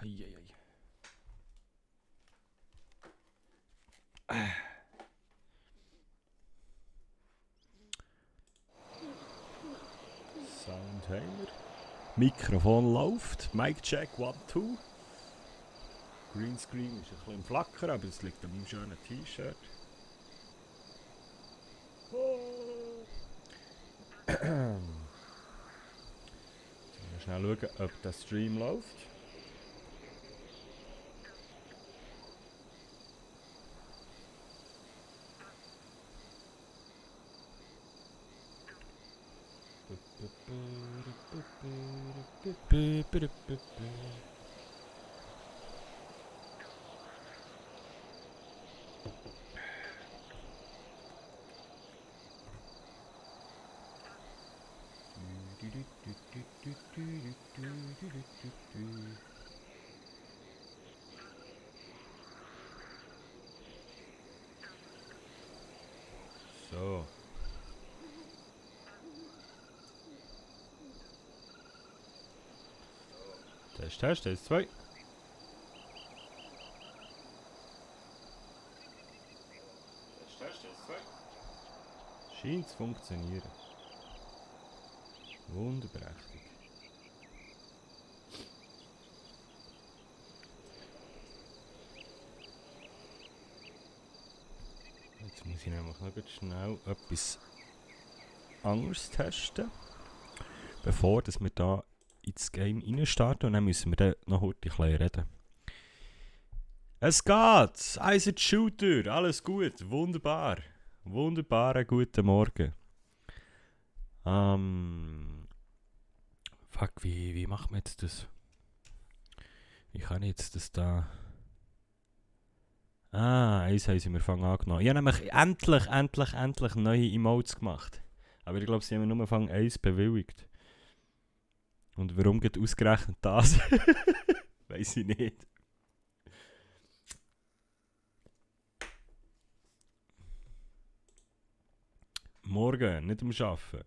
Eieiei. Sound haben wir. Mikrofon läuft. Mic check, 1, 2. Greenscreen ist ein bisschen im Flackern, aber es liegt an meinem schönen T-Shirt. Schnell schauen, ob der Stream läuft. So. Test, 1, 2. Test, 1, 2. Scheint zu funktionieren. Wunderprächtig. Jetzt muss ich nämlich noch schnell etwas anderes testen, bevor dass wir da ins Game reinstarten, und dann müssen wir dann noch heute ein bisschen reden. Es geht! Isaac Shooter, alles gut, wunderbar. Wunderbaren guten Morgen. Fuck, wie machen wir jetzt das? Wie kann ich jetzt das da... eins haben sie mir angenommen. Ich habe nämlich endlich neue Emotes gemacht. Aber ich glaube, sie haben mir nur Fang 1 bewilligt. Und warum geht ausgerechnet das? Weiss ich nicht. Morgen, nicht am Arbeiten.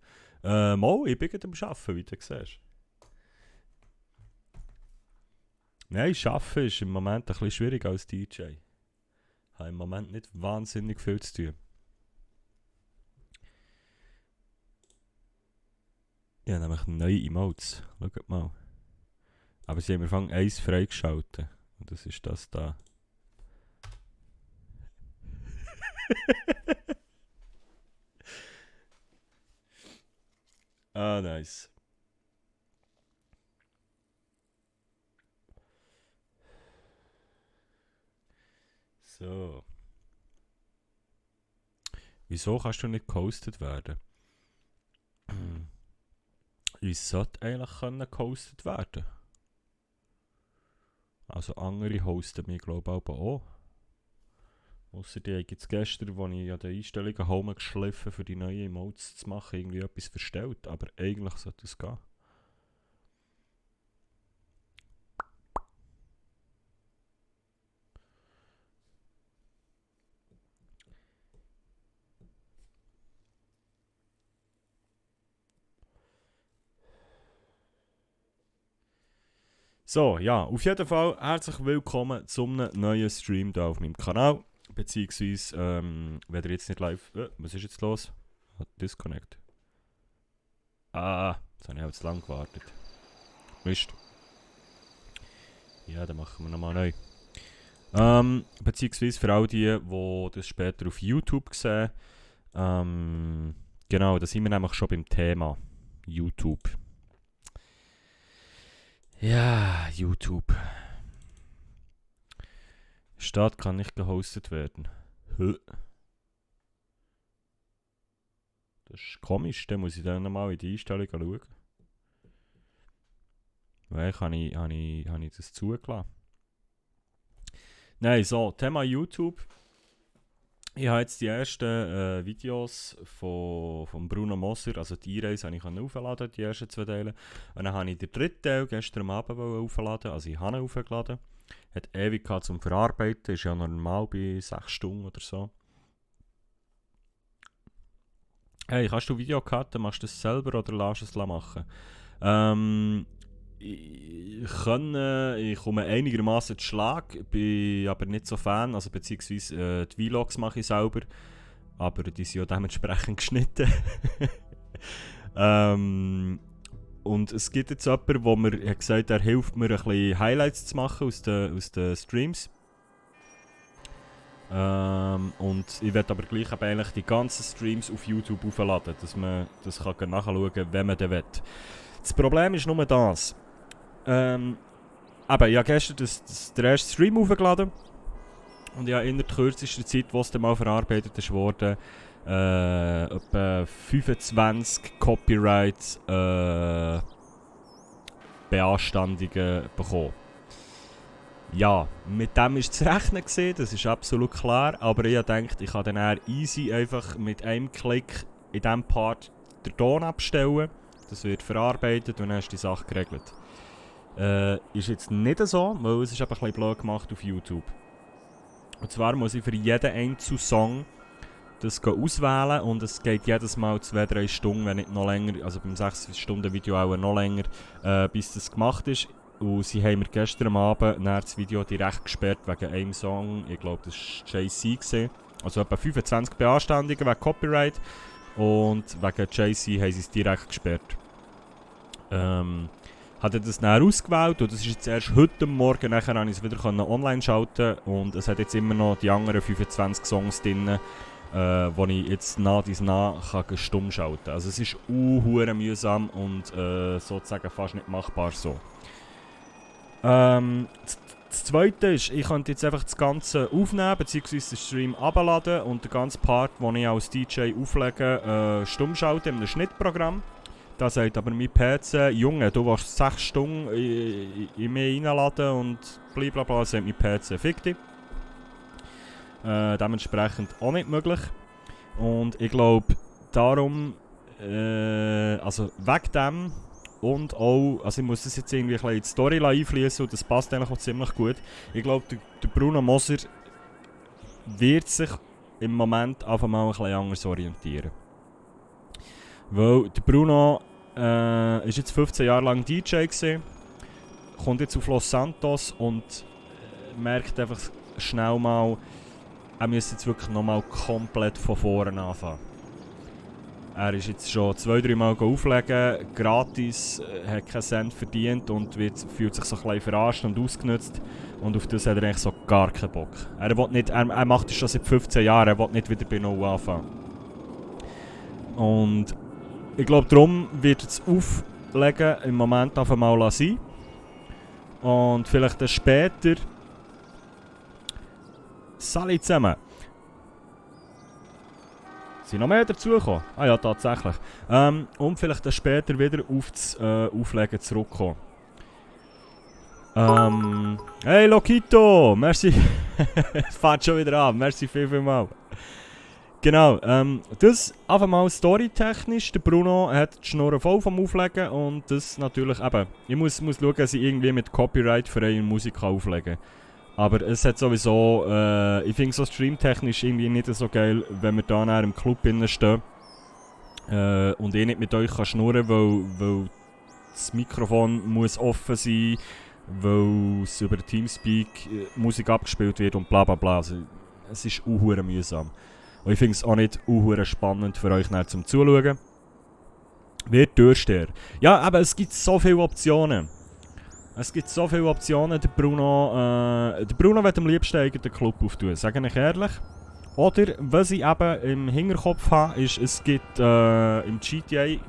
Ich bin gerade am Arbeiten, wie du siehst. Nein, Arbeiten ist im Moment ein bisschen schwierig als DJ. Ich habe im Moment nicht wahnsinnig viel zu tun. Ich habe nämlich neue Emotes. Schaut mal. Aber sie haben mir Fang 1 freigeschaltet. Und das ist das da. Nice. So. Wieso kannst du nicht gehostet werden? Ich sollte eigentlich gehostet werden. Also andere hosten mich, glaube ich, auch. Ausser die haben jetzt gestern, als ich an den Einstellungen home geschliffen für die neuen Emotes zu machen, irgendwie etwas verstellt. Aber eigentlich sollte es gehen. So, ja, auf jeden Fall herzlich willkommen zum neuen Stream hier auf meinem Kanal. Beziehungsweise, wenn ihr jetzt nicht live... was ist jetzt los? Disconnect. Jetzt habe ich halt zu lang gewartet. Mist. Ja, dann machen wir nochmal neu. Beziehungsweise für all die das später auf YouTube sehen. Genau, da sind wir nämlich schon beim Thema YouTube. Ja, YouTube. Stadt kann nicht gehostet werden. Das ist komisch, dann muss ich dann nochmal in die Einstellungen schauen. Weil habe ich das zugelassen. Nein, so, Thema YouTube. Ich habe jetzt die ersten Videos von Bruno Moser, also die E-Reise, habe ich aufgeladen, die ersten 2 Teile. Und dann habe ich den 3. Teil gestern Abend aufgeladen, also ich habe ihn aufgeladen. Hat ewig gehabt zum Verarbeiten, ist ja normal bei 6 Stunden oder so. Hey, kannst du Videokarten, machst du das selber oder lässt es machen? ich komme einigermaßen zu Schlag, bin aber nicht so Fan, also beziehungsweise die Vlogs mache ich selber, aber die sind ja dementsprechend geschnitten. Und es gibt jetzt jemanden, der mir hat gesagt, er hilft mir ein bisschen Highlights zu machen aus den Streams. Und ich werde aber gleich eigentlich die ganzen Streams auf YouTube aufladen, dass man das kann nachschauen kann, wenn man das will. Das Problem ist nur das. Ich habe gestern den ersten Stream aufgeladen und ich habe in der kürzesten Zeit, wo es dann mal verarbeitet ist worden, etwa 25 Copyright Beanstandungen bekommen. Ja, mit dem ist zu rechnen gewesen, das ist absolut klar, aber ich dachte, ich kann dann eher easy einfach mit einem Klick in diesem Part den Ton abstellen. Das wird verarbeitet und dann ist die Sache geregelt. Ist jetzt nicht so, weil es ist ein bisschen blöd gemacht auf YouTube. Und zwar muss ich für jeden einzelnen Song das auswählen und es geht jedes Mal 2-3 Stunden, wenn nicht noch länger, also beim 6-Stunden-Video auch noch länger, bis das gemacht ist. Und sie haben mir gestern Abend das Video direkt gesperrt wegen einem Song, ich glaube das war JC. Also etwa 25 Beanstandungen wegen Copyright und wegen JC haben sie es direkt gesperrt. Hatte das dann ausgewählt und das ist jetzt erst heute Morgen, nachher konnte ich es wieder online schalten und es hat jetzt immer noch die anderen 25 Songs drin, die ich jetzt nach stumm schalten kann. Also es ist hure mühsam und sozusagen fast nicht machbar so. Das zweite ist, ich könnte jetzt einfach das Ganze aufnehmen bzw. den Stream abladen und den ganzen Part, den ich als DJ auflege, stumm schalten in einem Schnittprogramm. Da sagt aber mein PC, Junge, du willst 6 Stunden in mich reinladen und blablabla, sagt mein PC, fick dich. Dementsprechend auch nicht möglich. Und ich glaube, darum, also wegen dem und auch, also ich muss das jetzt irgendwie ein bisschen in die Story einfließen und das passt eigentlich auch ziemlich gut. Ich glaube, der Bruno Moser wird sich im Moment einfach mal ein bisschen anders orientieren. Weil der Bruno ist jetzt 15 Jahre lang DJ gewesen, kommt jetzt auf Los Santos und merkt einfach schnell mal, er müsste jetzt wirklich nochmal komplett von vorne anfangen. Er ist jetzt schon 2-3 Mal auflegen, gratis, hat keinen Cent verdient und fühlt sich so ein bisschen verarscht und ausgenutzt. Und auf das hat er eigentlich so gar keinen Bock. Er macht das schon seit 15 Jahren, er will nicht wieder bei Null anfangen. Und ich glaube, darum wird es auflegen im Moment einfach mal sein. Und vielleicht dann später. Salut zusammen! Sind noch mehr dazugekommen? Ah ja, tatsächlich. Und vielleicht dann später wieder auf das Auflegen zurückkommen. Hey Lokito! Merci! Es fährt schon wieder an. Merci vielmals. Genau, das einfach mal storytechnisch. Der Bruno hat die Schnurren voll vom Auflegen und das natürlich eben. Ich muss schauen, dass ich irgendwie mit Copyright freie Musik auflegen kann. Aber es hat sowieso, ich finde so streamtechnisch irgendwie nicht so geil, wenn wir da nachher im Club stehen und ich nicht mit euch kann schnurren, weil das Mikrofon muss offen sein, weil es über Teamspeak Musik abgespielt wird und bla bla bla. Also, es ist unhure mühsam. Und ich finde es auch nicht unhure spannend für euch nachher zum Zuschauen. Wird Türsteher. Ja, aber es gibt so viele Optionen. Der Bruno will am liebsten einen Club auftun, sage ich ehrlich. Oder, was ich eben im Hinterkopf habe, ist, es gibt im GTA,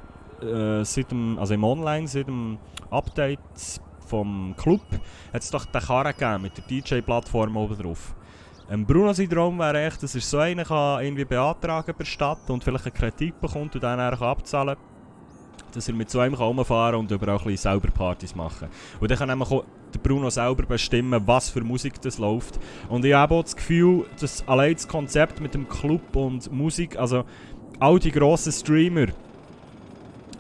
im Online, seit dem Update vom Club, hat es doch den Karren gegeben mit der DJ-Plattform oben drauf. Bruno sein Traum wäre echt, dass er so einen kann irgendwie beantragen per Stadt und vielleicht eine Kritik bekommt und dann abzahlen kann. Dass er mit so einem rumfahren kann und über auch ein bisschen selber Partys machen. Und dann kann nämlich auch der Bruno selber bestimmen, was für Musik das läuft. Und ich habe auch das Gefühl, dass allein das Konzept mit dem Club und Musik, also all die grossen Streamer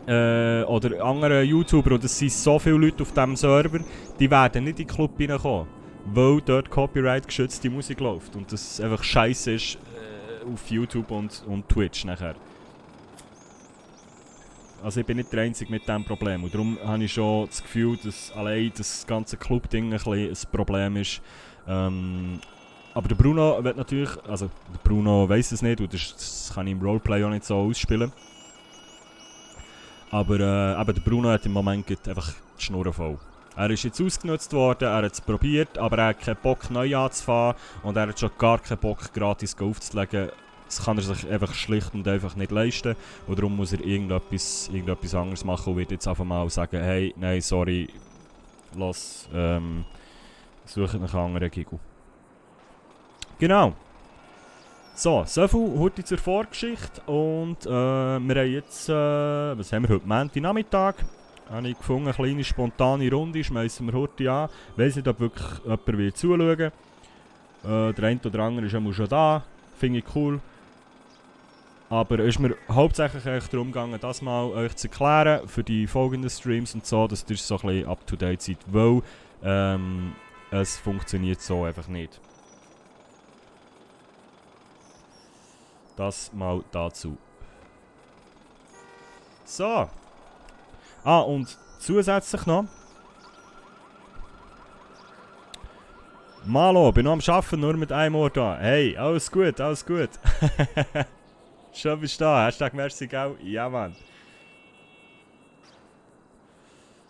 oder andere YouTuber, und es sind so viele Leute auf diesem Server, die werden nicht in den Club reinkommen, weil dort Copyright geschützte Musik läuft. Und das einfach scheiße ist auf YouTube und Twitch nachher. Also ich bin nicht der Einzige mit diesem Problem. Und darum habe ich schon das Gefühl, dass allein das ganze Club-Ding ein Problem ist. Aber der Bruno wird natürlich, also der Bruno weiss es nicht und das kann ich im Roleplay auch nicht so ausspielen. Aber eben der Bruno hat im Moment einfach die Schnur voll. Er ist jetzt ausgenutzt worden, er hat es probiert, aber er hat keinen Bock neu anzufahren und er hat schon gar keinen Bock gratis aufzulegen. Das kann er sich einfach schlicht und einfach nicht leisten und darum muss er irgendetwas anderes machen und wird jetzt einfach mal sagen, hey, nein, sorry, lass, suche nach einem anderen Giggle. Genau. So viel heute zur Vorgeschichte und wir haben jetzt, was haben wir heute, Montagnachmittag, habe ich gefunden, eine kleine spontane Runde, schmeißen wir heute an. Ich weiss nicht, ob wirklich jemand will zuschauen will. Der eine oder andere ist schon da, finde ich cool. Aber es ist mir hauptsächlich darum gegangen, das mal euch zu erklären für die folgenden Streams und so, dass ihr so ein bisschen up to date seid, weil es funktioniert so einfach nicht. Das mal dazu. So. Und zusätzlich noch. Malo, bin noch am Arbeiten, nur mit einem Ohr da. Hey, alles gut, alles gut. Schon bist du da. Hashtag merci, gell? Ja, Mann.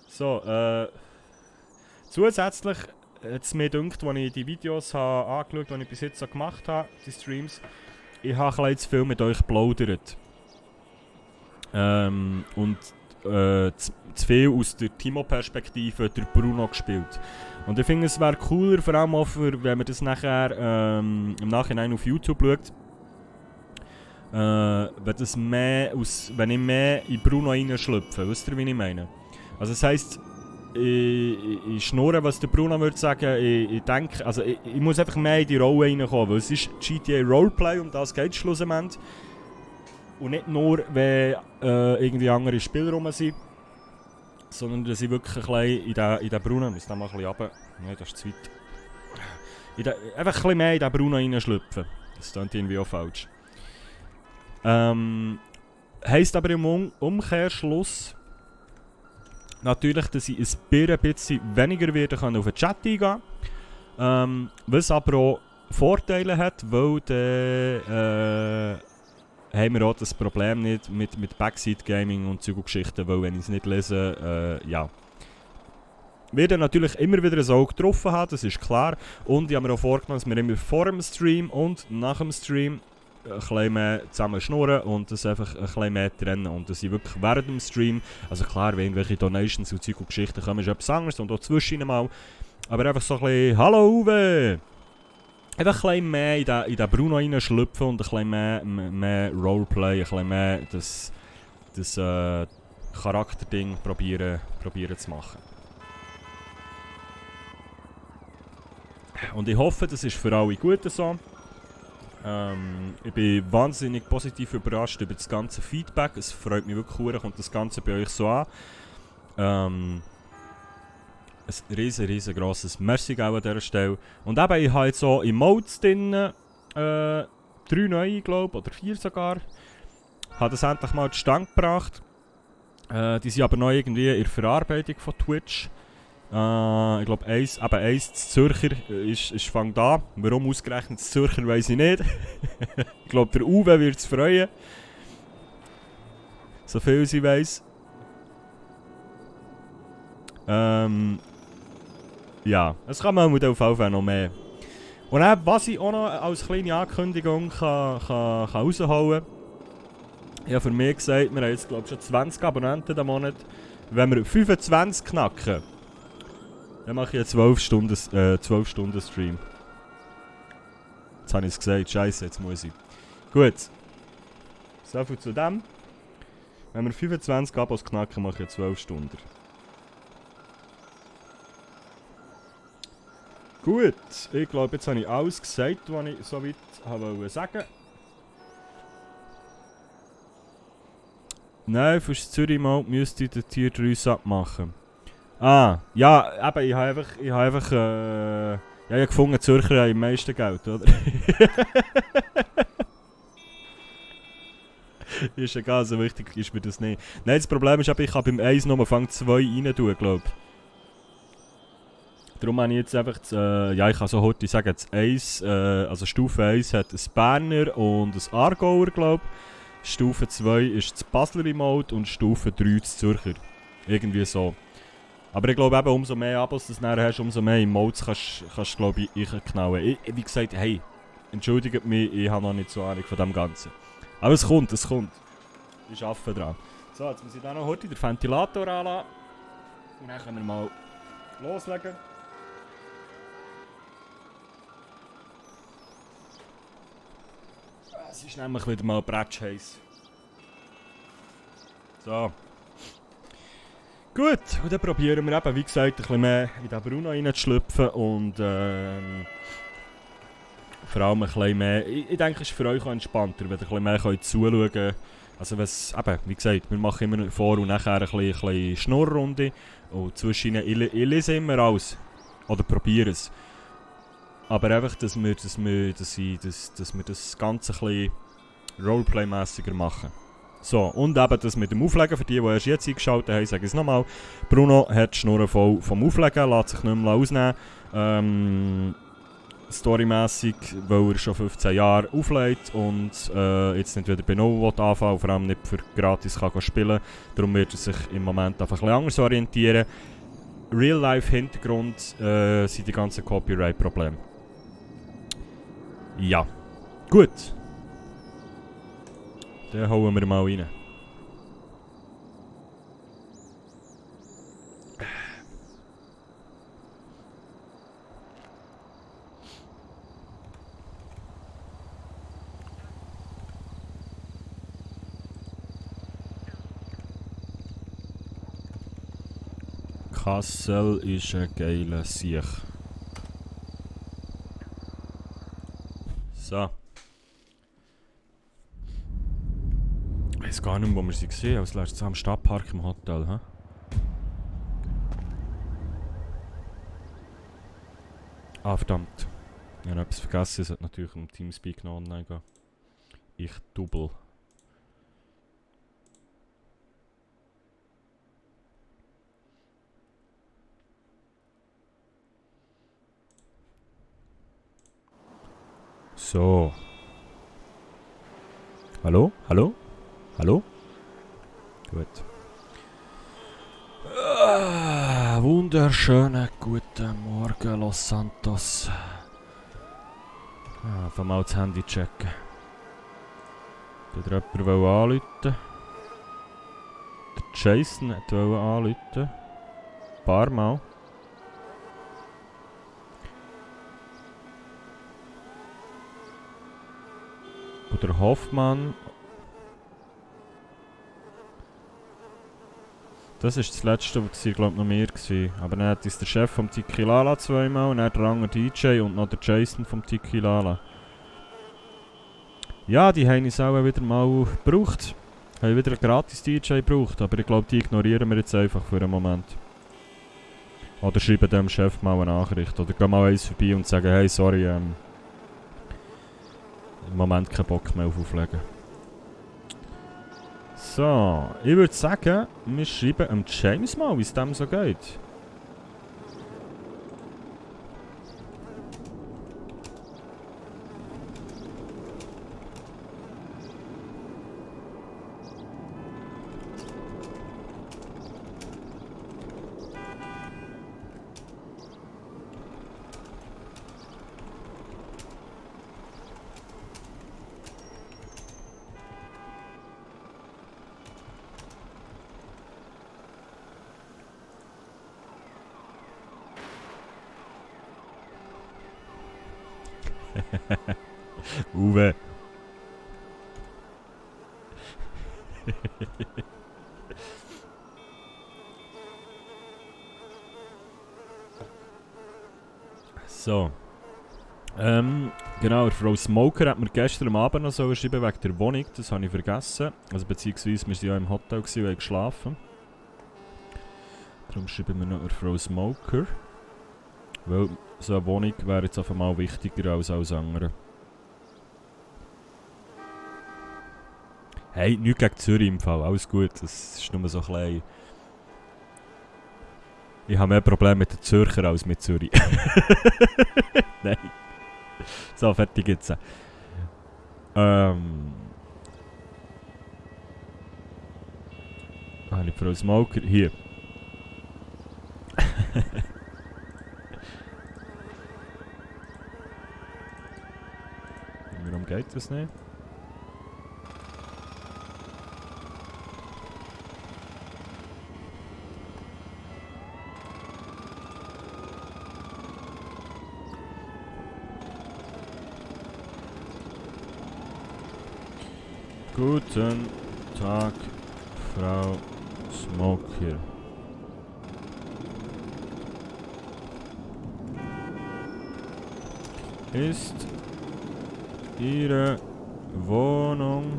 So, zusätzlich hat es mir gedacht, als ich die Videos habe angeschaut habe, die ich bis jetzt so gemacht habe, die Streams, ich habe ein zu viel mit euch geplaudert. Und zu viel aus der Timo-Perspektive durch Bruno gespielt. Und ich finde, es wäre cooler, vor allem auch für, wenn man das nachher im Nachhinein auf YouTube schaut, wenn ich mehr in Bruno reinschlüpfe. Wisst ihr, wie ich meine? Also das heisst, ich schnurre, was der Bruno würde sagen. Ich denke, also ich muss einfach mehr in die Rolle reinkommen, weil es ist GTA Roleplay, um das geht es schlussendlich. Und nicht nur, wenn irgendwie andere Spieler rum sind, sondern dass ich wirklich ein bisschen in den Bruno, ich muss da mal ein bisschen runter, nein, das ist zu weit. Einfach ein bisschen mehr in den Bruno reinschlüpfen. Das klingt irgendwie auch falsch. Heisst aber im Umkehrschluss natürlich, dass ich ein bisschen weniger werde auf den Chat eingehen kann. Was aber auch Vorteile hat, weil dann haben wir auch das Problem nicht mit Backseat Gaming und Zeuggeschichten, weil wenn ich es nicht lese, ja. Wir werden natürlich immer wieder ein Auge getroffen haben, das ist klar. Und ich habe mir auch vorgenommen, dass wir immer vor dem Stream und nach dem Stream ein bisschen mehr zusammen schnurren und das einfach ein bisschen mehr trennen. Und dass ich wirklich während dem Stream, also klar, wenn irgendwelche Donations und Zeug und Geschichten kommen, ist etwas anderes und auch zwischen mal. Aber einfach so ein bisschen, hallo Uwe! Einfach ein bisschen mehr in den Bruno reinschlüpfen und ein bisschen mehr Roleplay, ein bisschen mehr das Charakterding probieren zu machen. Und ich hoffe, das ist für alle gut so. Ich bin wahnsinnig positiv überrascht über das ganze Feedback. Es freut mich wirklich, kommt das Ganze bei euch so an. Ein riesengroßes Merci an dieser Stelle. Und eben, ich habe jetzt so Emotes drin, 3 neue, glaube ich, oder 4 sogar. Ich habe das endlich mal zustande gebracht. Die sind aber noch irgendwie in der Verarbeitung von Twitch. Ich glaube, eins Zürcher ist fängt an. Warum ausgerechnet Zürcher, weiss ich nicht. Ich glaube, der Uwe wird es freuen. So viel ich weiss. Ja, es kann man auf jeden Fall noch mehr. Und dann, was ich auch noch als kleine Ankündigung kann raushauen kann, ich habe für mich gesagt, wir haben jetzt glaube ich schon 20 Abonnenten diesen Monat. Wenn wir 25 knacken, dann mache ich einen 12 Stunden Stream. Jetzt habe ich es gesagt, scheiße, jetzt muss ich. Gut. So viel zu dem. Wenn wir 25 Abos knacken, mache ich einen 12 Stunden. Gut, ich glaube, jetzt habe ich alles gesagt, was ich soweit sagen wollte. Nein, fürs Zürich-Mode müsste ich den Tier 3 Sub machen. Ja, eben, ich habe einfach ja, ich habe gefunden, Zürcher haben am meisten Geld, oder? Ist egal, so wichtig ist mir das nicht. Nein, das Problem ist aber, ich kann beim 1 nur Fang 2 rein tun, glaube ich. Darum habe ich jetzt einfach, ja, ich kann so heute sagen, das 1, also Stufe 1 hat ein Berner und ein Aargauer, glaube ich. Stufe 2 ist das Basler Remote und Stufe 3 das Zürcher. Irgendwie so. Aber ich glaube eben, umso mehr Abos du nachher hast, umso mehr Emotes kannst glaube ich knallen. Wie gesagt, hey, entschuldigt mich, ich habe noch nicht so Ahnung von dem Ganzen. Aber es kommt, es kommt. Ich arbeite dran. So, jetzt muss ich dann noch heute den Ventilator anlassen. Und dann können wir mal loslegen. Es ist nämlich wieder mal Bretschheiss. So. Gut, und dann probieren wir eben, wie gesagt, ein bisschen mehr in den Bruno reinzuschlüpfen und vor allem ein bisschen mehr, ich denke, es ist für euch auch entspannter, wenn ihr ein bisschen mehr zuschauen könnt. Also was, eben, wie gesagt, wir machen immer vor und nachher ein bisschen Schnurrrunde und zwischen ich lese immer alles, oder probiere es. Aber einfach, dass wir das Ganze ein bisschen Roleplay-mässiger machen. So, und eben das mit dem Auflegen, für die erst jetzt eingeschaltet haben, sage ich es nochmal. Bruno hat die Schnur voll vom Auflegen, lässt sich nicht mehr ausnehmen. Storymässig, weil er schon 15 Jahre auflegt und jetzt nicht wieder bei Null anfangen und vor allem nicht für gratis kann spielen. Darum wird er sich im Moment einfach ein bisschen anders orientieren. Real-Life-Hintergrund sind die ganzen Copyright-Probleme. Ja, gut. Dann hauen wir mal rein. Kassel ist ein geiler Sieg. So. Ich weiß gar nicht mehr, wo wir sie gesehen haben. Als letztes am Stadtpark im Hotel. He? Ah, verdammt. Ich habe etwas vergessen. Es hat natürlich im Teamspeak noch online gehen. Ich double. So. Hallo? Hallo? Hallo? Gut. Wunderschönen guten Morgen, Los Santos. Einfach mal das Handy checken. Hat jemand anrufen? Der Jason wollte anrufen. Ein paar Mal. Oder Hoffmann. Das ist das letzte, das war glaube ich noch mehr. Aber dann hat es der Chef vom Tiki Lala zweimal, und dann der andere DJ und noch der Jason vom Tiki Lala. Ja, die haben es auch wieder mal gebraucht. Haben wieder einen gratis DJ gebraucht, aber ich glaube, die ignorieren wir jetzt einfach für einen Moment. Oder schreiben dem Chef mal eine Nachricht. Oder gehen mal eins vorbei und sagen, hey, sorry, im Moment keinen Bock mehr auf Auflegen. So, ich würde sagen, wir schreiben James mal, wie es dem so geht. Uwe. So. Genau, Frau Smoker hat mir gestern am Abend noch so geschrieben wegen der Wohnung, das habe ich vergessen. Also beziehungsweise wir waren ja im Hotel und haben geschlafen. Darum schreiben wir noch Frau Smoker. Weil so eine Wohnung wäre jetzt auf einmal wichtiger als alles andere. Hey, nichts gegen Zürich im Fall, alles gut. Das ist nur so klein. Ich habe mehr Probleme mit den Zürcher als mit Zürich. Nein. So, fertig jetzt. Habe ich Frau Smoker? Hier. Warum geht das nicht? Guten Tag, Frau Smoker. Ist Ihre Wohnung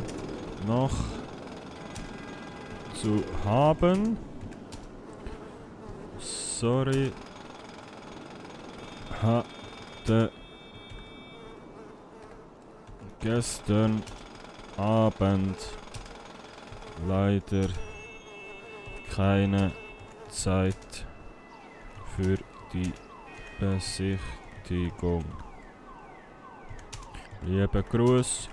noch zu haben? Sorry, hatte gestern Abend leider keine Zeit für die Besichtigung. Lieber Gruß,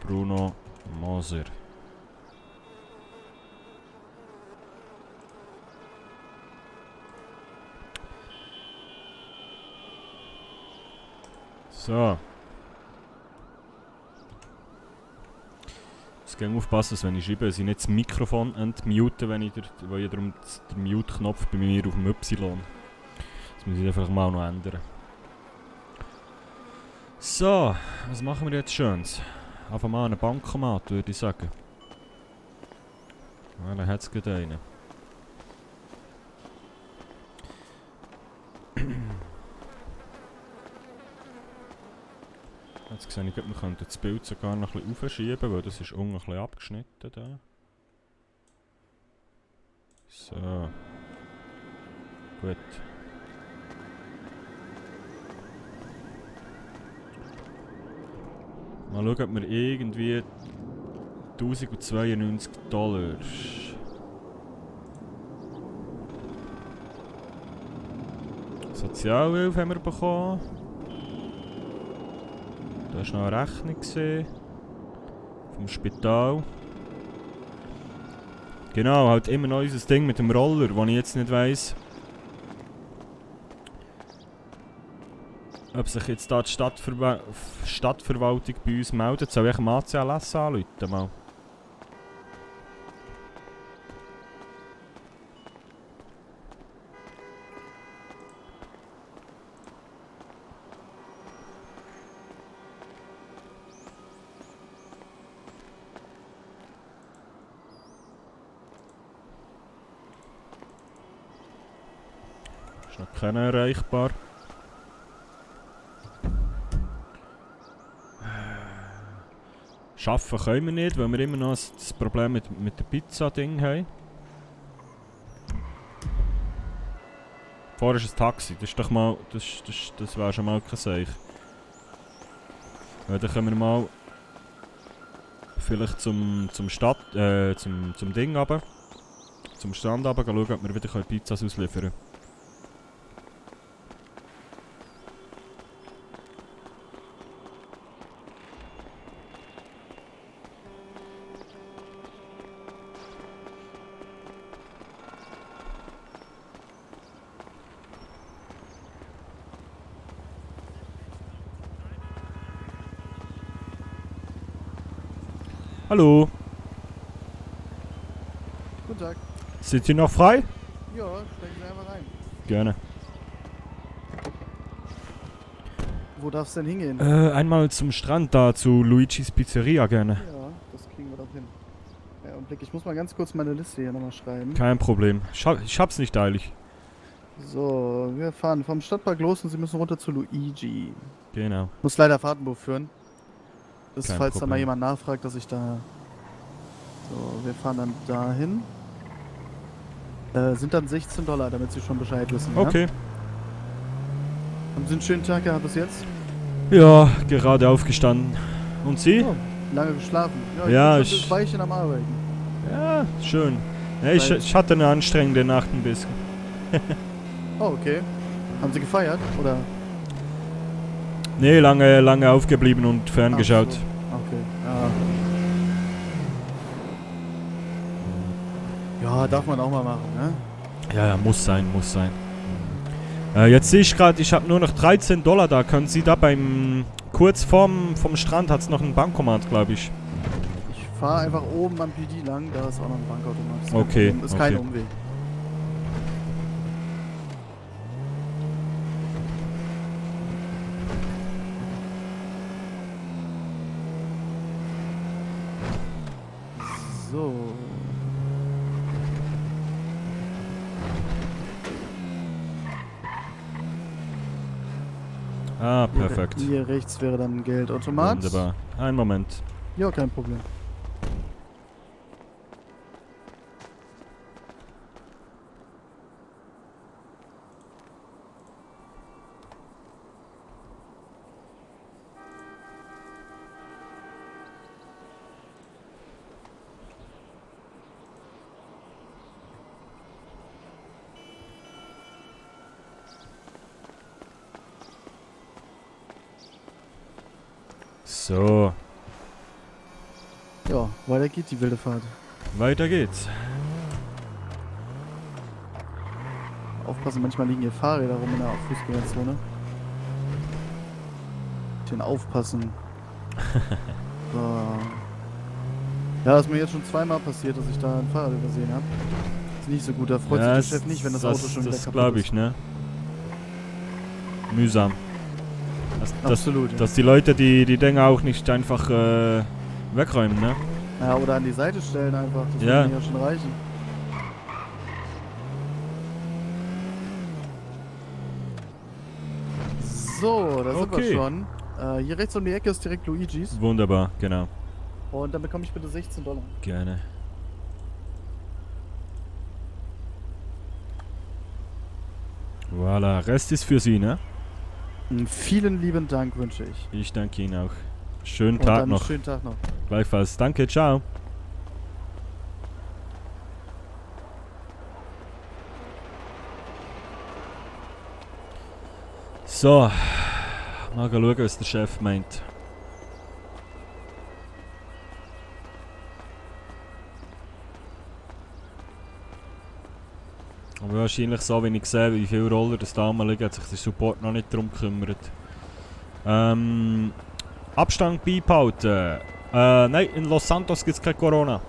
Bruno Moser. So. Es geht aufpassen, dass wenn ich schreibe, dass ich nicht das Mikrofon entmute, weil ich darum den Mute-Knopf bei mir auf dem Y. Das muss ich einfach mal noch ändern. So, was machen wir jetzt Schönes? Einfach mal einen Bankomat, würde ich sagen. Ja, dann hat es gerade einen. Jetzt sehe ich, wir könnten das Bild sogar noch ein bisschen aufschieben, weil das ist unten ein bisschen abgeschnitten da. So. Gut. Mal schauen, ob wir irgendwie $1092 Sozialhilfe haben wir bekommen. Da war noch eine Rechnung vom Spital. Genau, halt immer noch unser Ding mit dem Roller, wo ich jetzt nicht weiss, ob sich jetzt da die Stadtverwaltung bei uns meldet. Soll ich am ACLS anrufen? Mal? Ist noch keiner erreichbar. Schaffen können wir nicht, weil wir immer noch das Problem mit dem Pizza-Ding haben. Vorher ist ein Taxi, das ist doch mal. Das wäre schon mal kein Zeichen. Dann können wir mal vielleicht zum Ding runter. Zum Strand runter schauen, ob wir wieder Pizzas ausliefern können. Hallo. Guten Tag. Sind Sie noch frei? Ja, steigen Sie einfach rein. Gerne. Wo darf es denn hingehen? Einmal zum Strand da, zu Luigis Pizzeria gerne. Ja, das kriegen wir doch hin. Ja, Augenblick, ich muss mal ganz kurz meine Liste hier nochmal schreiben. Kein Problem. Ich hab's nicht eilig. So, wir fahren vom Stadtpark los und Sie müssen runter zu Luigi. Genau. Muss leider Fahrtenbuch führen. Das, Kein falls da mal Problem. jemand nachfragt, dass ich da... So, wir fahren dann dahin. Sind dann $16, damit Sie schon Bescheid wissen. Okay. Ja? Haben Sie einen schönen Tag gehabt bis jetzt? Ja, gerade aufgestanden. Und Sie? Oh, Lange geschlafen. Ja, ich Ja, bin schon ein Weilchen am Arbeiten. Ja, schön. Ja, ich hatte eine anstrengende Nacht ein bisschen. Oh, okay. Haben Sie gefeiert? Oder? Nee, lange aufgeblieben und Ach ferngeschaut. so. Okay. Ja, darf man auch mal machen, ne? Ja, muss sein. Jetzt sehe ich gerade, ich habe nur noch $13 da. Können Sie da kurz vom Strand hat es noch einen Bankomat, glaube ich. Ich fahre einfach oben am PD lang, da ist auch noch ein Bankautomat. Ist kein Okay, Problem. Ist kein Umweg. So. Ah, perfekt. Hier rechts wäre dann ein Geldautomat. Wunderbar. Einen Moment. Ja, kein Problem. So, Ja, weiter geht die wilde Fahrt. weiter geht's. Aufpassen, manchmal liegen hier Fahrräder rum in der Fußgängerzone. Bisschen aufpassen. So. Ja, das ist mir jetzt schon zweimal passiert, dass ich da ein Fahrrad übersehen habe. Ist nicht so gut, da freut sich der Chef nicht, wenn das Auto schon wieder Das kaputt glaube ist. ich, ne? Mühsam. Absolut, ja. Dass die Leute die Dinger auch nicht einfach wegräumen, ne? Ja, oder an die Seite stellen einfach, das Ja. würde mir ja schon reichen. So, da sind wir Okay. schon. Hier rechts um die Ecke ist direkt Luigi's. Wunderbar, genau. Und dann bekomme ich bitte $16. Gerne. Voilà, Rest ist für Sie, ne? Vielen lieben Dank wünsche ich. Ich danke Ihnen auch. Schönen Und Tag dann noch. schönen Tag noch. Gleichfalls. Danke, ciao. So, mal schauen, was der Chef meint. Aber wahrscheinlich so, wie ich sehe, wie viele Roller das da mal liegen, hat sich der Support noch nicht darum gekümmert. Abstand beibehalten. Nein, in Los Santos gibt es kein Corona.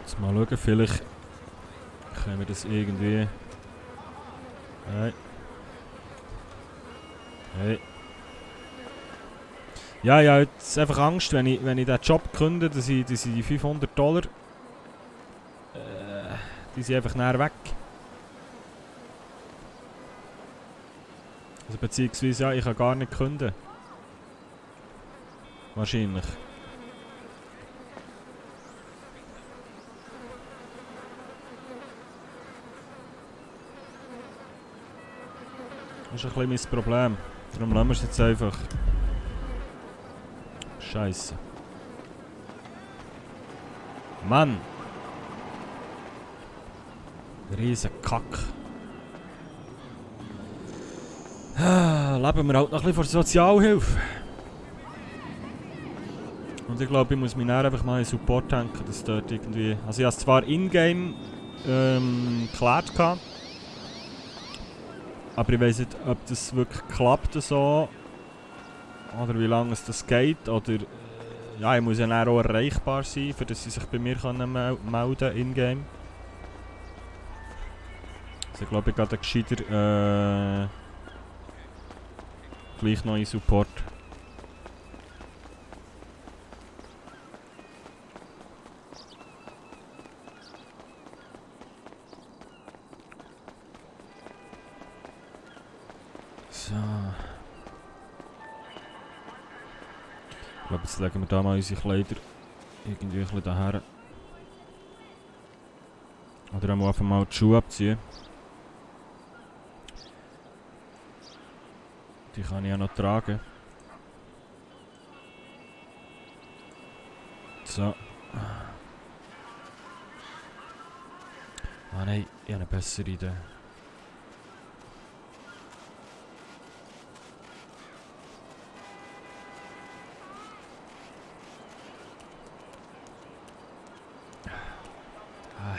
Jetzt mal schauen, vielleicht können wir das irgendwie... Hey. Hey. Ja, ich habe jetzt einfach Angst, wenn ich diesen Job künde, dass ich die $500, die sind einfach näher weg. Also beziehungsweise, ja, ich kann gar nicht künden. Wahrscheinlich. Das ist ein bisschen mein Problem. Darum lassen wir es jetzt einfach. Scheiße. Mann! Riesen Kack. Leben wir halt noch ein bisschen von der Sozialhilfe. Und ich glaube, ich muss mich dann einfach mal in Support tanken, dass dort irgendwie... Also ich habe es zwar in-game geklärt gehabt, aber ich weiss nicht, ob das wirklich klappt so. Oder wie lange es das geht. Oder... ja, ich muss ja dann auch erreichbar sein, für dass sie sich bei mir können melden in-game. Also ich glaube, ich gehe da gescheiter gleich noch in Support. So. Ich glaube, jetzt legen wir da mal unsere Kleider irgendwie ein bisschen daher. Oder einfach mal die Schuhe abziehen. Die kann ich ja noch tragen. So. Ah nein, ich habe eine bessere Idee.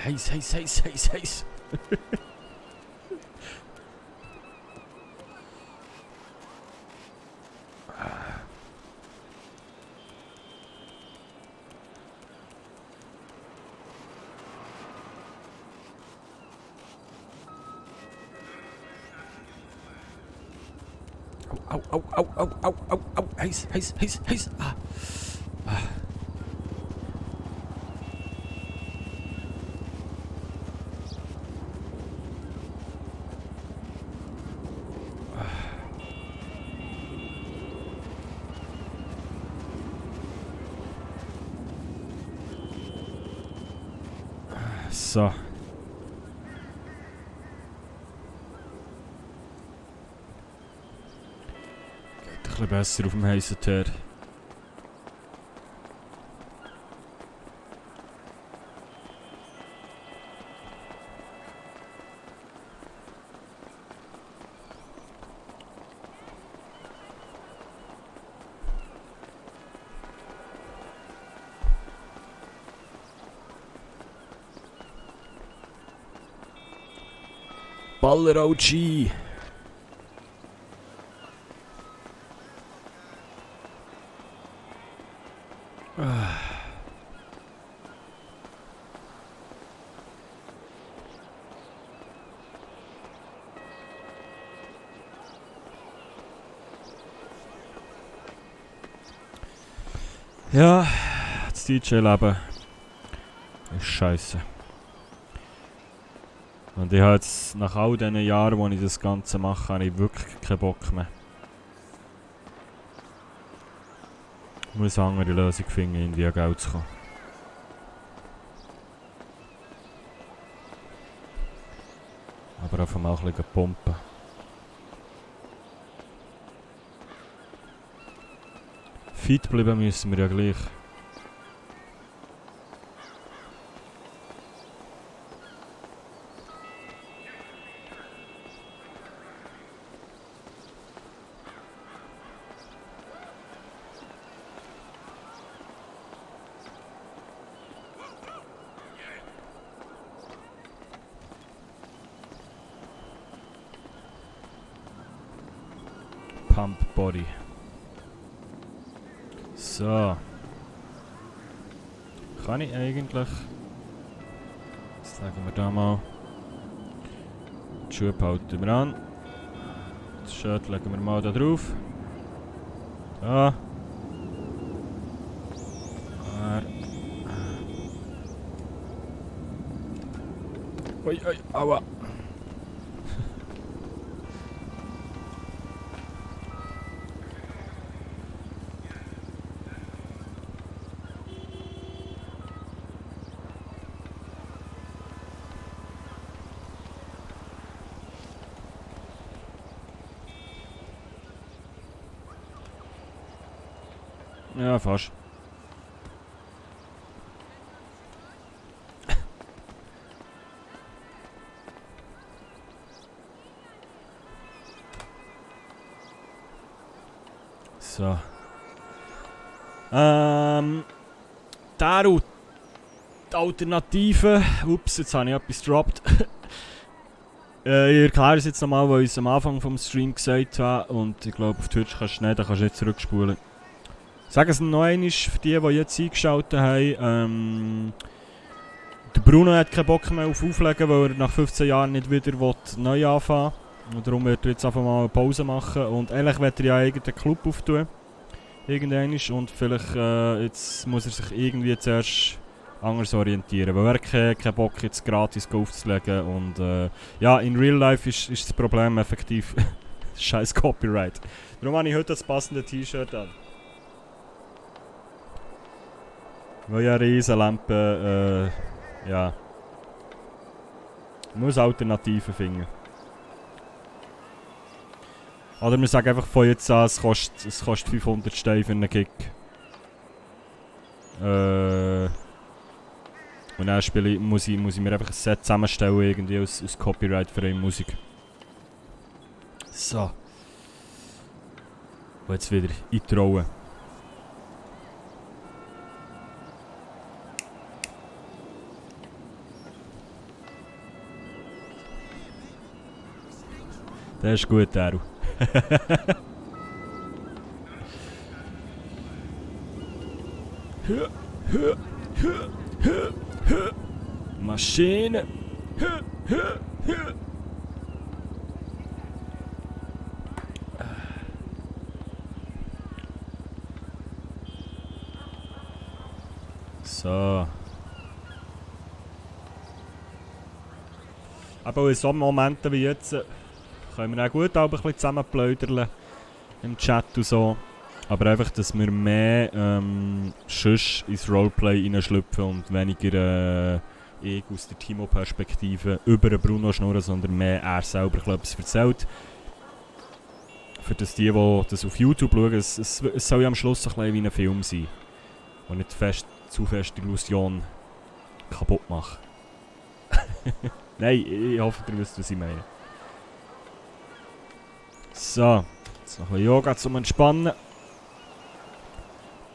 Heiß. Au. Heiß. Ah. So. Geht ein bisschen besser auf dem heißen Teer. Baller OG! Ja, das DJ-Leben ist scheiße. Und ich habe jetzt nach all diesen Jahren, wo ich das Ganze mache, habe ich wirklich keinen Bock mehr. Ich muss eine andere Lösung finden, irgendwie an Geld zu kommen. Aber einfach mal ein bisschen pumpen. Fit bleiben müssen wir ja gleich. Pump Body. So. Kann ich eigentlich... Jetzt legen wir da mal... Die Schuhe behalten wir an. Das Shirt legen wir mal da drauf. Da. Ui, aua. Ja, fast. So. Daru. Die Alternative. Ups, jetzt habe ich etwas gedroppt. Ich erkläre es jetzt nochmal, weil ich es am Anfang vom Stream gesagt habe. Und ich glaube, auf Twitch kannst du nicht, da kannst du nicht zurückspulen. Sagen es noch einmal für die jetzt eingeschaltet haben. Der Bruno hat keinen Bock mehr auf Auflegen, weil er nach 15 Jahren nicht wieder neu anfangen will. Und darum wird er jetzt einfach mal eine Pause machen. Und eigentlich wird er ja einen Club auftun. Irgendwann. Und vielleicht jetzt muss er sich irgendwie zuerst anders orientieren. Weil er keinen Bock jetzt gratis aufzulegen. Und ja, in Real Life ist das Problem effektiv Scheiß Copyright. Darum habe ich heute das passende T-Shirt an. Weil ja Riesenlampe, ja. Ich muss Alternativen finden. Oder wir sagen einfach von jetzt an, es kostet 500 Steine für einen Gig. Und dann muss ich mir einfach ein Set zusammenstellen, irgendwie aus Copyright-freie Musik. So. Und jetzt wieder in die Rolle. Der ist gut, Daru. Maschine. So. Aber in so Momenten wie jetzt können wir auch gut ein bisschen zusammen plaudern im Chat und so. Aber einfach, dass wir mehr sonst ins Roleplay hineinschlüpfen und weniger ich aus der Timo-Perspektive über den Bruno schnurren, sondern mehr er selber etwas erzählt. Für das die das auf YouTube schauen, es soll ja am Schluss ein bisschen wie ein Film sein. Und nicht zu fest die Illusion kaputt machen. Nein, ich hoffe, ihr wisst, was ich meine. So, jetzt noch ein bisschen Yoga zum Entspannen.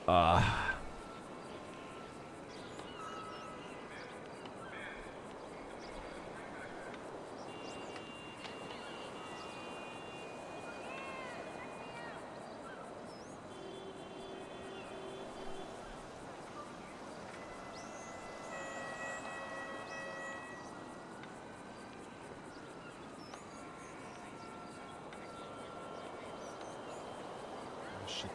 Ah. Shit.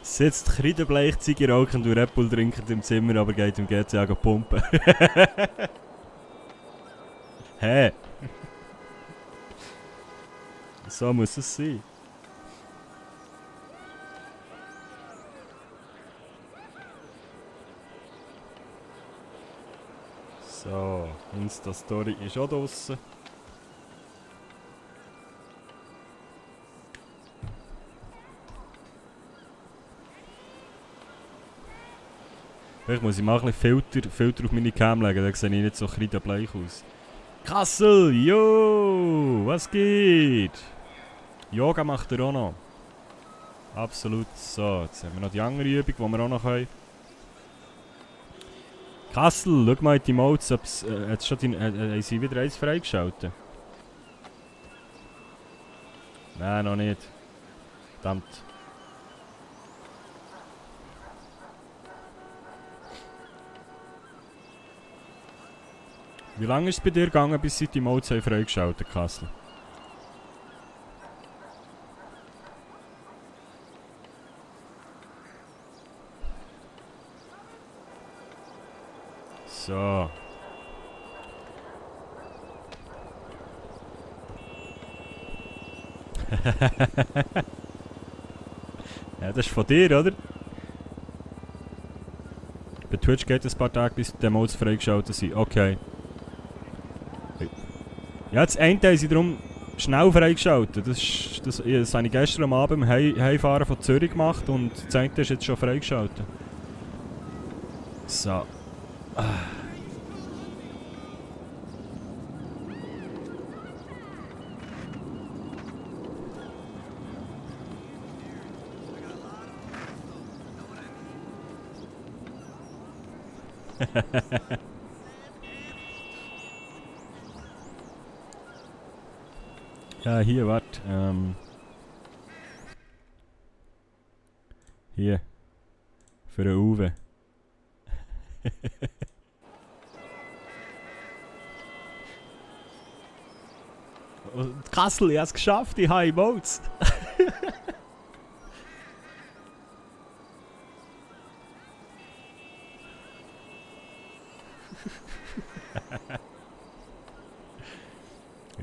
Sitzt kreidebleich, Ziege rauchen und Red Bull trinkend im Zimmer, aber geht im GTA pumpen. Hä? So muss es sein. So, Insta-Story ist auch draussen. Vielleicht muss ich mal ein bisschen Filter auf meine Cam legen, dann sehe ich nicht so kreidebleich aus. Kassel, yo, was geht? Yoga macht er auch noch. Absolut. So, jetzt haben wir noch die andere Übung, die wir auch noch können. Kassel, schau mal in die Modes, haben sie wieder eins freigeschaltet? Nein, noch nicht. Verdammt. Wie lange ist es bei dir gegangen, bis sie die Modes freigeschaltet haben, Kassel? So. Ja, das ist von dir, oder? Bei Twitch geht es ein paar Tage, bis die Modes freigeschaltet sind. Okay. Ja, das eine haben sie darum schnell freigeschaltet. Das habe ich gestern am Abend im Heimfahren von Zürich gemacht und das eine ist jetzt schon freigeschaltet. So. Ja, hier, warte. Hier. Für den Uwe. Und Kassel, ich habe es geschafft, ich habe Emotes.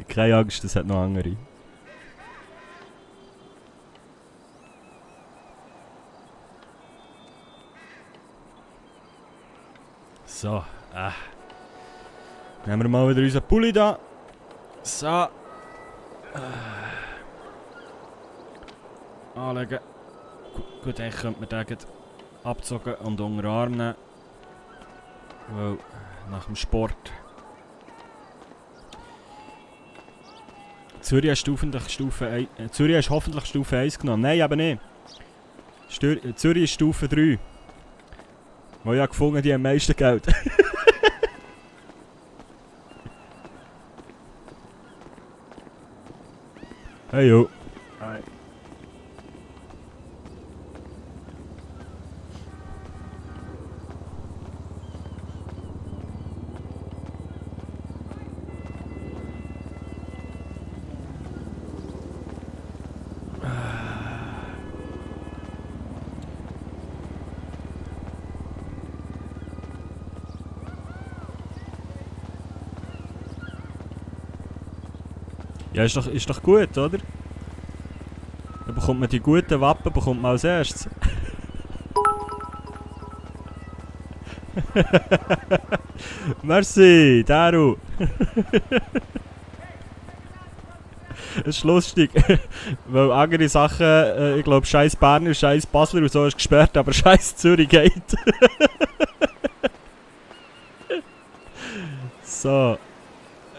Keine Angst, das hat noch andere. So, nehmen wir mal wieder unseren Pulli da. So. Anlegen. Gut, eigentlich könnte man den abzogen und unter den Arm nehmen. Weil, nach dem Sport. Zürich hast hoffentlich Stufe 1 genommen. Nein, aber nicht. Zürich ist Stufe 3. Weil ich habe gefunden, die haben am meisten Geld. Hey yo. Hi. Ja, ist doch gut, oder? Dann bekommt man die guten Wappen bekommt man als erstes. Merci, Daru. Es ist lustig, weil andere Sachen, ich glaube, scheiß Berner, scheiß Basler und so ist gesperrt, aber scheiß Zürich geht. So,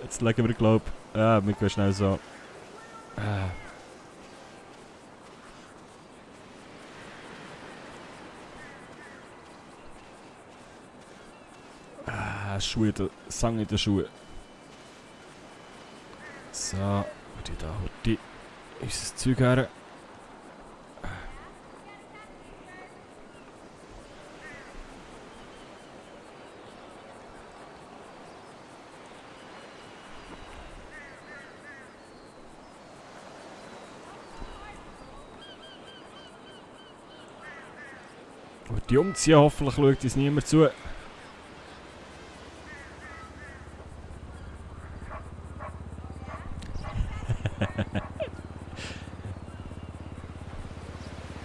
jetzt legen wir, glaube ich, ja, wir gehen schnell so. Schuhe, Sang in den Schuhen. So, die da heute unser Zeug her. Und die umziehen, hoffentlich schaut uns niemand zu.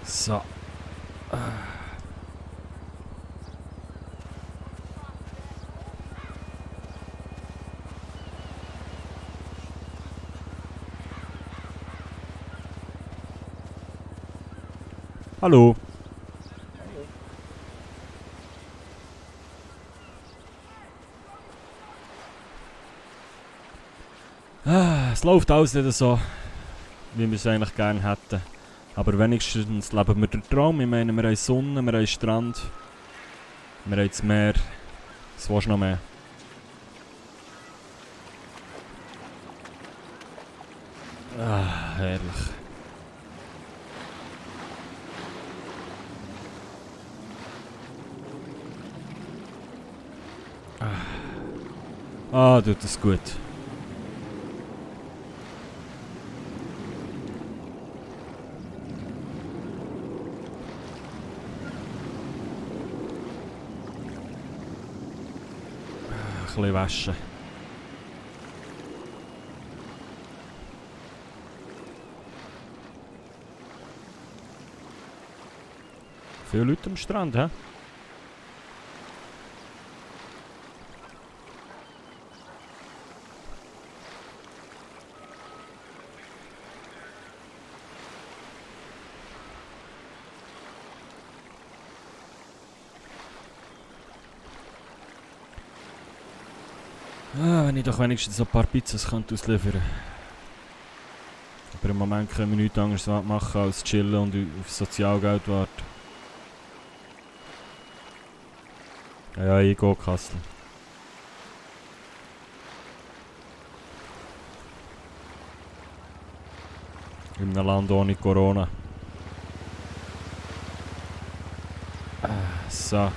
So. Hallo. Es läuft alles nicht so, wie wir es eigentlich gerne hätten. Aber wenigstens leben wir den Traum. Ich meine, wir haben Sonne, wir haben Strand, wir haben das Meer. Was willst du noch mehr? Herrlich. Tut das gut. Ein bisschen waschen. Viele Leute am Strand, hä? Wenn ich doch wenigstens ein paar Pizzas ausliefern könnte. Aber im Moment können wir nichts anderes machen als chillen und auf Sozialgeld warten. Ja, ich gehe Kastel. In einem Land ohne Corona. So.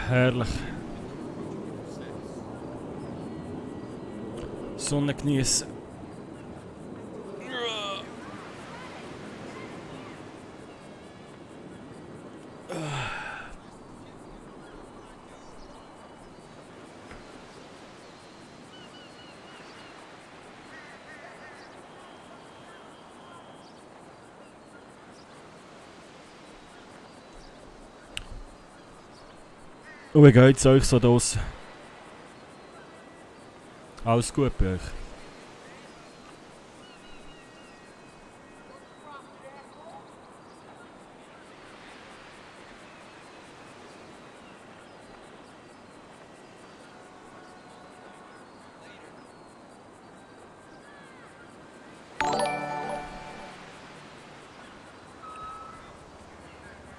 Herrlich. Sonne genießen. Und wie geht's euch so draussen? Alles gut bei euch?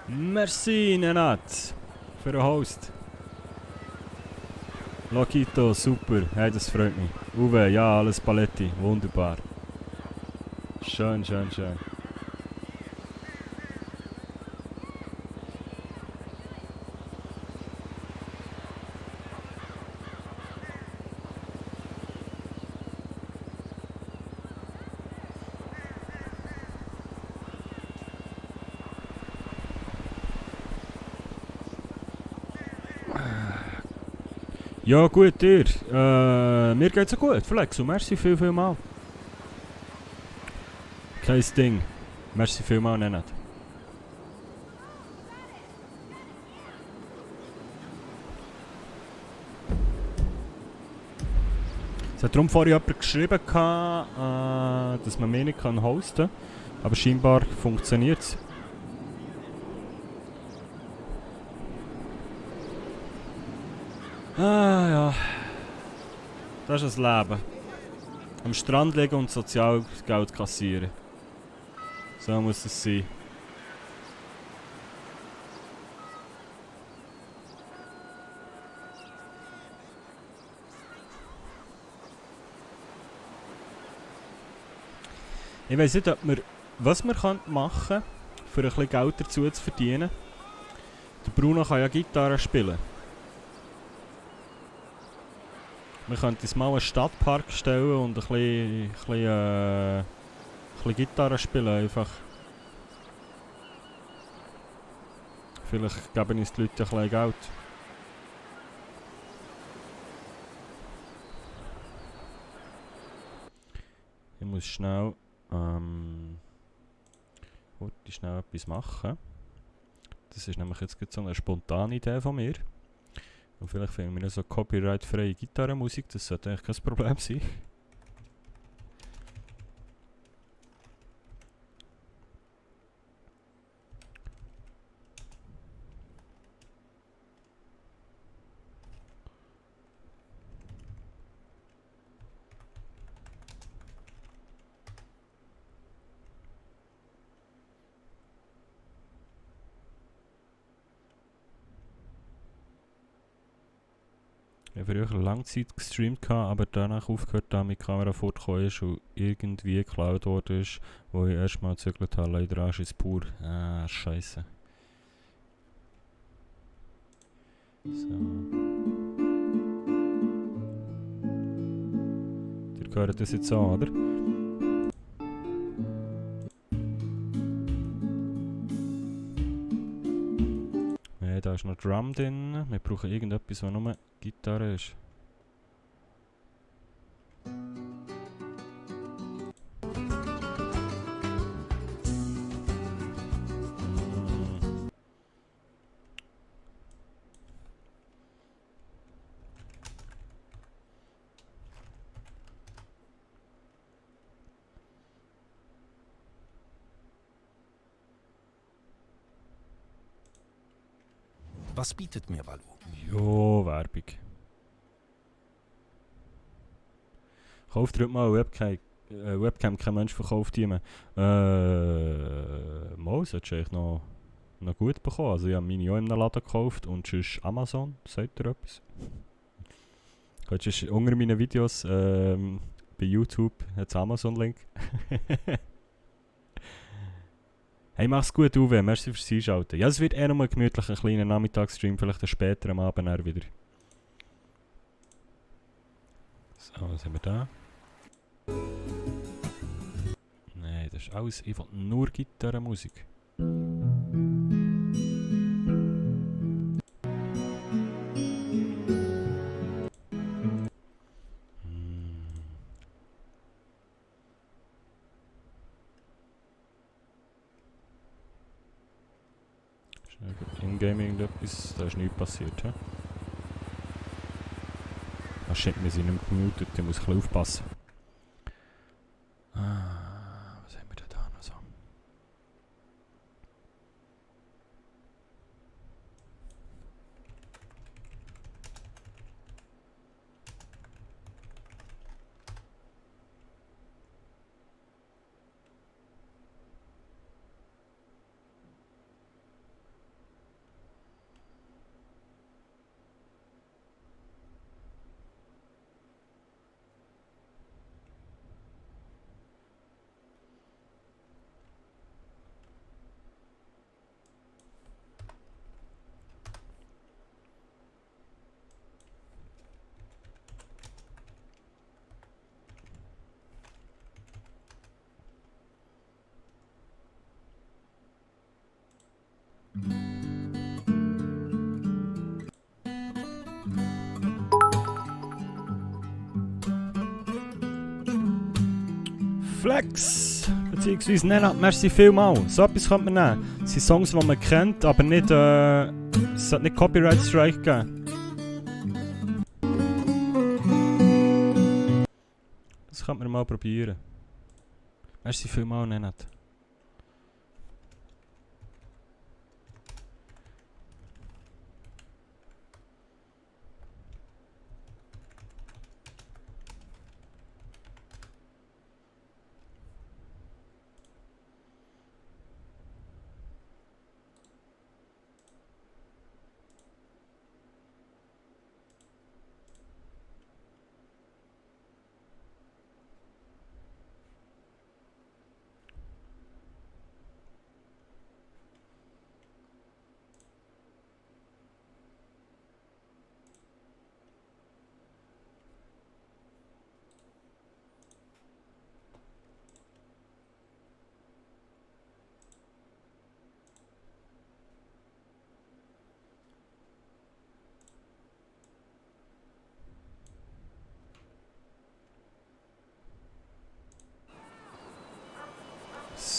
Merci, Nenat, für den Host. Lokito, super, hey, das freut mich. Uwe, ja, alles Paletti, wunderbar. Schön, schön, schön. Ja, gut, dir. Mir geht's auch gut, Flex, und merci viel mal. Kein Ding. Merci viel mal, Nenad. Es hat darum vorhin jemand geschrieben, dass man mich nicht hosten kann, aber scheinbar funktioniert es. Ah ja, das ist das Leben. Am Strand liegen und Sozialgeld kassieren. So muss es sein. Ich weiss nicht, was wir machen können, für ein bisschen Geld dazu zu verdienen. Der Bruno kann ja Gitarre spielen. Wir könnten uns mal einen Stadtpark stellen und ein bisschen Gitarre spielen einfach. Vielleicht geben uns die Leute ein bisschen Geld. Ich muss schnell etwas machen. Das ist nämlich jetzt so eine spontane Idee von mir. Und vielleicht finden wir so copyright-freie Gitarrenmusik, das sollte eigentlich kein Problem sein. Ich habe früher lange Zeit gestreamt, aber danach aufgehört, da mit Kamera fortgekommen ist und irgendwie geklaut worden ist, wo ich erstmal gezögert habe. Leider ist es pur. Scheiße. So. Ihr gehört das jetzt an, oder? Da ist noch Drum drin. Wir brauchen irgendetwas, was nur Gitarre ist. Was bietet mir Valo? Jo, Werbung. Kauft dir mal eine Webcam. Webcam, kein Mensch verkauft die mehr. Mal, solltest du eigentlich noch gut bekommen. Also ich habe meine auch in einem Laden gekauft und sonst Amazon. Sagt ihr etwas? Unter meinen Videos bei YouTube hat es Amazon-Link. Hey, mach's gut, Uwe. Merci fürs Einschalten. Ja, es wird eher noch ein gemütlicher kleiner Nachmittagsstream, vielleicht später am Abend wieder. So, was haben wir da? Nein, das ist alles einfach nur Gitarrenmusik. In-game irgendetwas, da ist nichts passiert. He? Ah shit, wir sind nicht gemutet, ich muss ein bisschen aufpassen. Was haben wir denn da noch so? Flex! Beziehungsweise Nenad, merci vielmals. So etwas könnte man nehmen. Das sind Songs, die man kennt, aber nicht, es sollte nicht Copyright Strike geben. Das könnte man mal probieren. Merci vielmals, Nenad.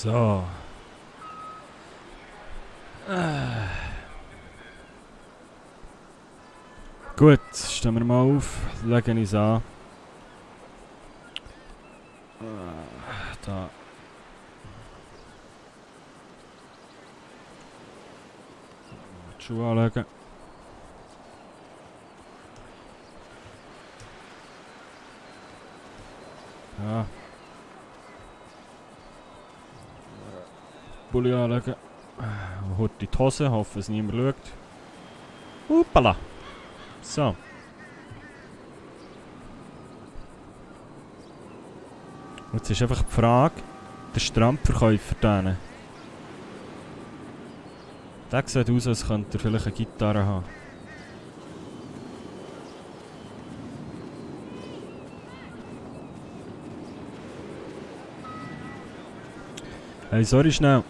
So. Gut, stehen wir mal auf, legen uns an. Da. Die Schuhe anlegen. Ja. Pulli anlegen. Heute die Hose, hoffe es niemand schaut. Hoppala. So. Jetzt ist einfach die Frage, der Strandverkäufer denen. Der sieht aus, als könnte er vielleicht eine Gitarre haben. Hey, sorry schnell.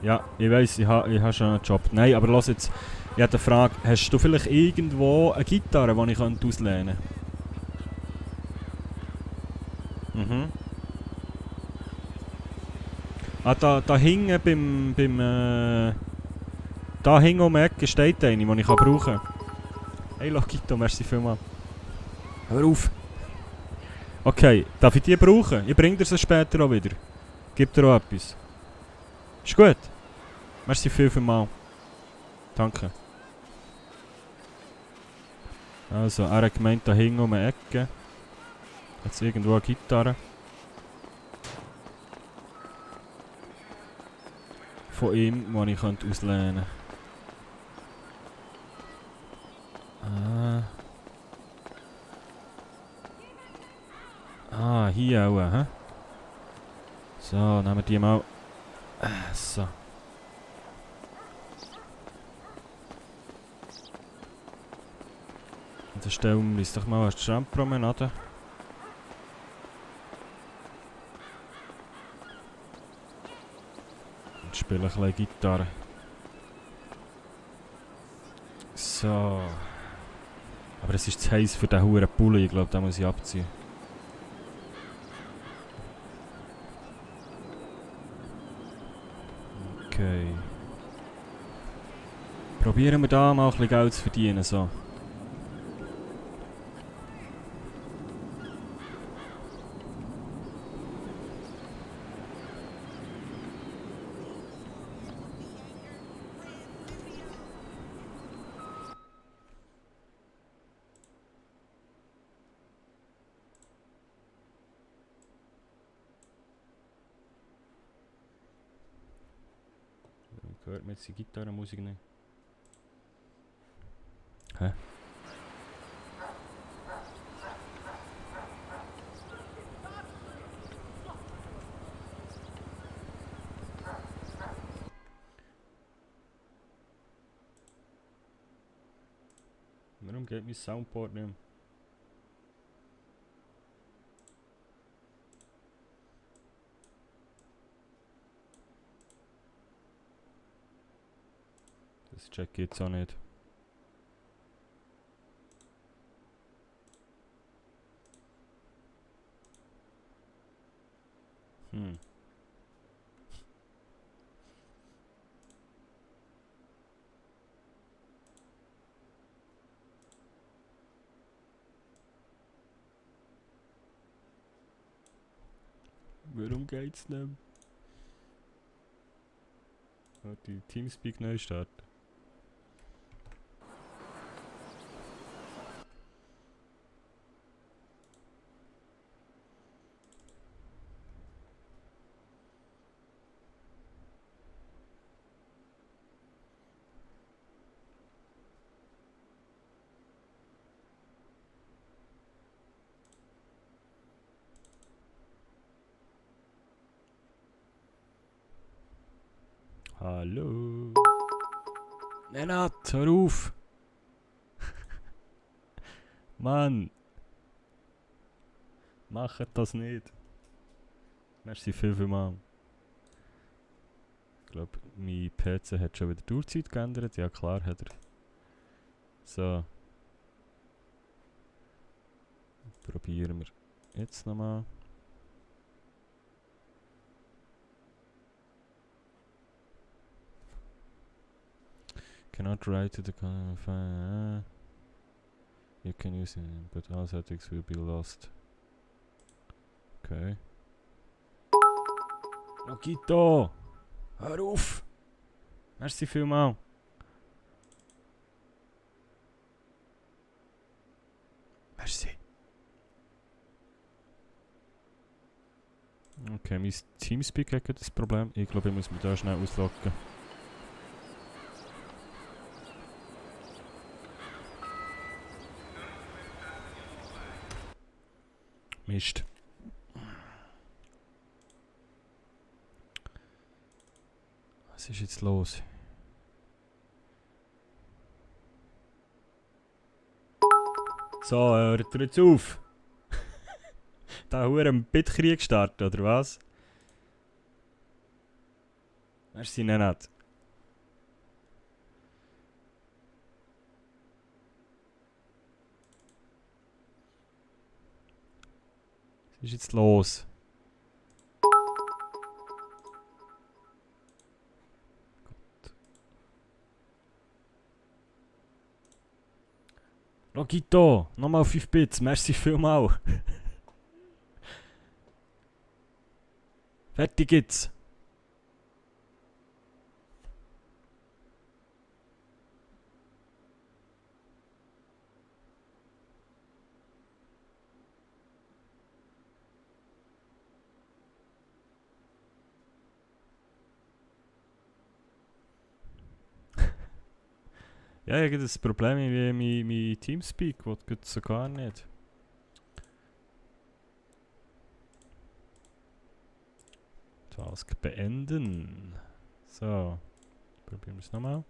Ja, ich weiss, ich ha schon einen Job. Nein, aber lass jetzt. Ich habe eine Frage. Hast du vielleicht irgendwo eine Gitarre, die ich auslehnen könnte? Mhm. Ah, da hinten da hinten um die Ecke steht eine, die ich brauchen kann. Hey Logito, merci vielmals. Hör auf! Okay, darf ich die brauchen? Ich bring dir sie später auch wieder. Gib dir auch etwas. Ist gut? Merci vielmals. Danke. Also, er hat gemeint, da hinten um die Ecke. Hat es irgendwo eine Gitarre? Von ihm, die ich auslehnen könnte. Ah, hier auch, hä? So, nehmen wir die mal. So. Und dann stellen wir uns doch mal an die Strandpromenade. Und spielen ein bisschen Gitarre. So. Aber es ist zu heiß für den huren Pulli, ich glaube, den muss ich abziehen. Okay. Probieren wir da mal ein bisschen Geld zu verdienen, so. Hört man jetzt die Gitarrenmusik nicht? Hä? Warum geht mein Soundboard nicht mehr? Das check ich jetzt auch nicht. Warum geht's nicht? Die Teamspeak neu starten. Hallo? Nenad, hör auf! Mann! Macht das nicht! Merci vielmals. Ich glaube, mein PC hat schon wieder die Uhrzeit geändert. Ja klar hat er. So. Probieren wir jetzt nochmal. Cannot write to the file. You can use it, but all settings will be lost. Okay. Logito! Hör auf! Merci vielmals. Merci. Okay, mein Teamspeak hat das Problem. Ich glaube, ich muss mich da schnell ausloggen. Mist. Was ist jetzt los? So, hört ihr jetzt auf? Da haben wir einen Bitkrieg gestartet, oder was? Merci, Nenad. Was ist jetzt los? Logito, nochmal 5 Bits, merci vielmal. Fertig jetzt. Ja, ich habe das Problem wie mein Teamspeak, das geht so gar nicht. Task beenden. So, probieren wir es nochmal.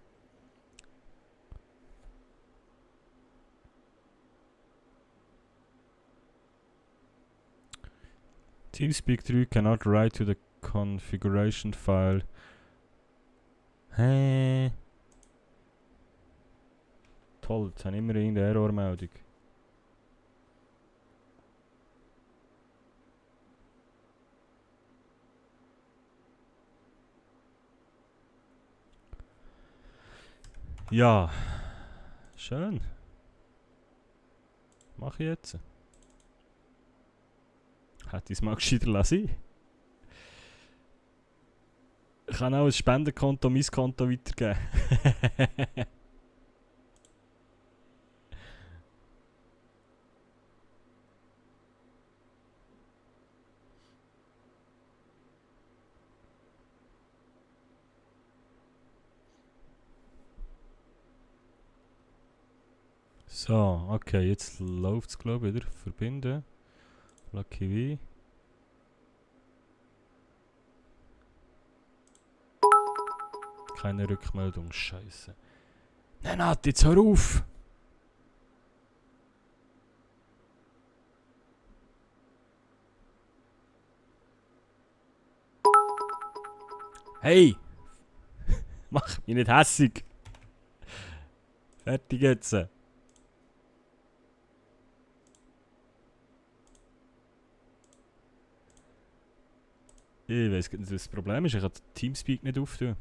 Teamspeak 3 cannot write to the configuration file. Hä? Toll, jetzt habe ich immer irgendeine Errormeldung. Ja, schön. Mach ich jetzt. Hätte ich es mal gescheiter lassen. Ich kann auch ein Spendenkonto, mein Konto weitergeben. So, okay, jetzt läuft es glaube ich wieder. Verbinden. Lucky V. Keine Rückmeldung, scheiße. Nenad, jetzt hör auf! Hey! Mach mich nicht hässig! Fertig jetzt! Ich weiss nicht, was das Problem ist. Ich kann Teamspeak nicht auftun.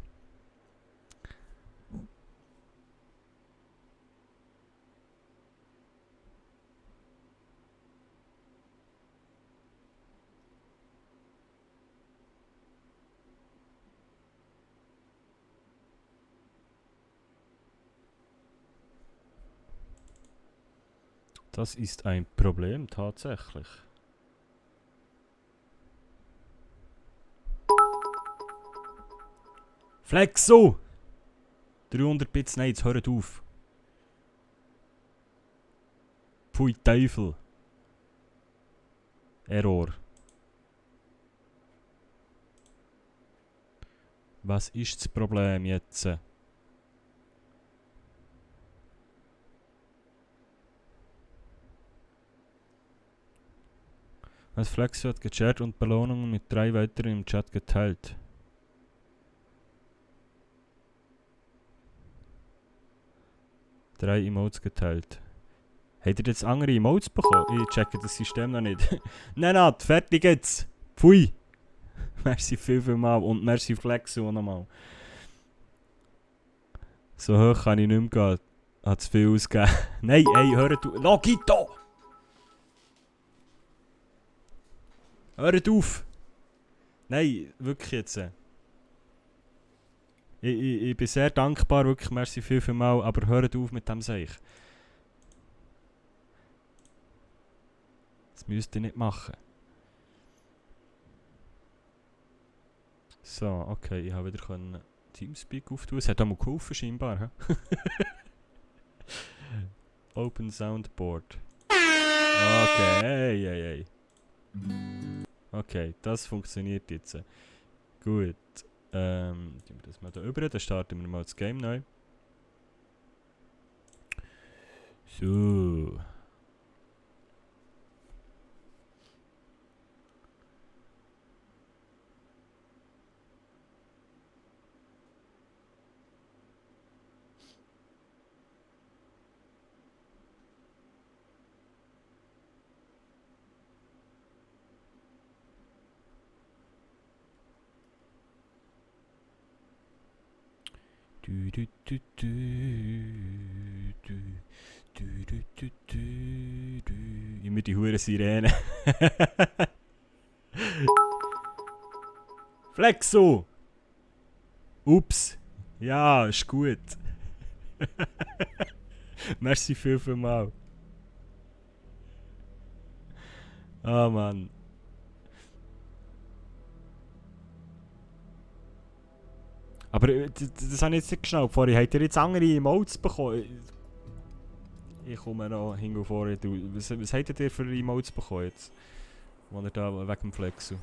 Das ist ein Problem, tatsächlich. Flexo! 300 Bits, nein, jetzt hört auf. Pfui Teufel. Error. Was ist das Problem jetzt? Das Flexo hat gechattet und Belohnungen mit 3 weiteren im Chat geteilt. Drei Emotes geteilt. Habt ihr jetzt andere Emotes bekommen? Ich checke das System noch nicht. Nenad, fertig jetzt! Pfui! Merci vielmal und merci Flexo nochmal. So hoch kann ich nicht mehr gehen. Hat zu viel ausgegeben. Nein, ey, hört auf! Logito! Hört auf! Nein, wirklich jetzt. Ich bin sehr dankbar, wirklich, merci vielmal, aber hört auf mit dem Seich. Das müsst ihr nicht machen. So, okay, ich habe wieder Teamspeak auftun. Es hat auch mal geholfen, scheinbar. Open Soundboard. Okay, hey. Okay, das funktioniert jetzt. Gut. Tun wir das mal da rüber, dann starten wir mal das Game neu. So. Du, du, du, du, du, du, du, du, du, du. Immer die hure Sirene. Flexo! Ups. Ja, ist gut. Merci viel mal. Ah, Mann. Aber das habe ich jetzt nicht geschnallt vorhin. Habt ihr jetzt andere Emotes bekommen? Ich komme noch hin und vor. Was habt ihr für Emotes bekommen jetzt? Wo ihr da wegen dem Flexo?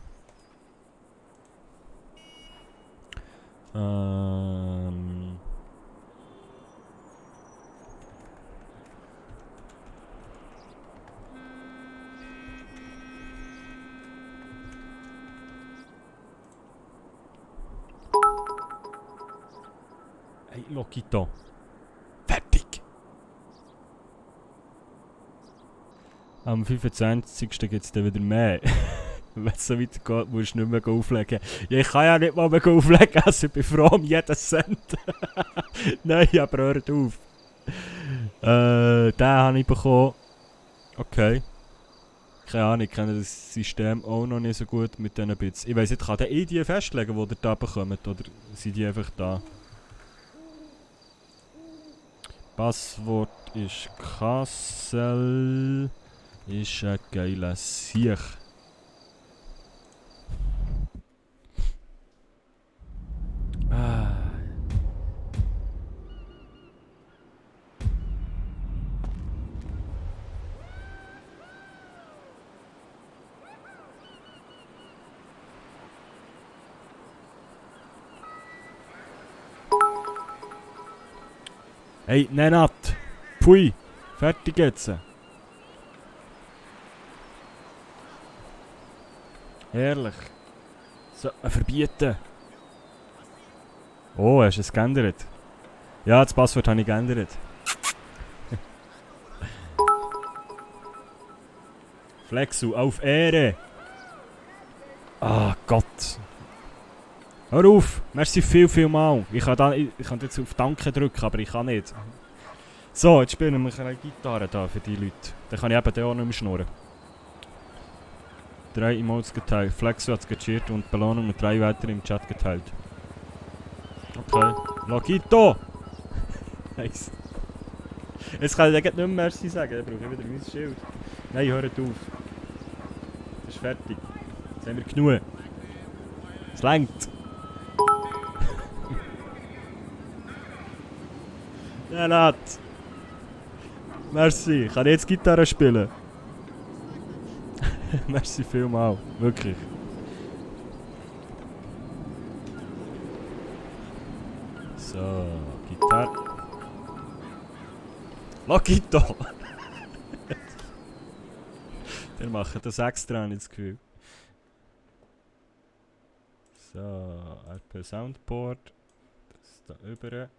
Hey, Lokito. Fertig! Am 25. gibt es dann wieder mehr. Wenn es so weitergeht, musst du nicht mehr auflegen. Ja, ich kann ja nicht mal mehr auflegen, also ich bin froh um jeden Cent. Nein, aber hört auf. Den habe ich bekommen. Okay. Keine Ahnung, ich kenne das System auch noch nicht so gut mit diesen Bits. Ich weiss nicht, kann der die festlegen, die ihr da bekommt, oder sind die einfach da? Passwort ist Kassel. Ist ein geiler Sieg. Ah. Hey, Nenat! Pfui! Fertig jetzt! Herrlich! So, verbieten! Oh, hast du es geändert? Ja, das Passwort habe ich geändert. Flexu, auf Ehre! Ah, Gott! Hör auf! Merci viel mal! Ich kann jetzt auf Danke drücken, aber ich kann nicht. So, jetzt spielen wir eine Gitarre da für die Leute. Dann kann ich eben auch nicht mehr schnurren. 3 Emotes geteilt. Flexo hat es gecheert und Belohnung mit 3 weiter im Chat geteilt. Okay. Logito! Nice. Jetzt kann ich nicht mehr Merci sagen, dann brauche ich wieder mein Schild. Nein, hört auf. Das ist fertig. Jetzt haben wir genug. Es reicht. Ja, Nat. Merci. Kann ich jetzt Gitarre spielen? Merci vielmal. Wirklich. So, Gitarre. Logito! Wir machen das extra, habe ich das Gefühl. So, RP Soundboard. Das da rüber.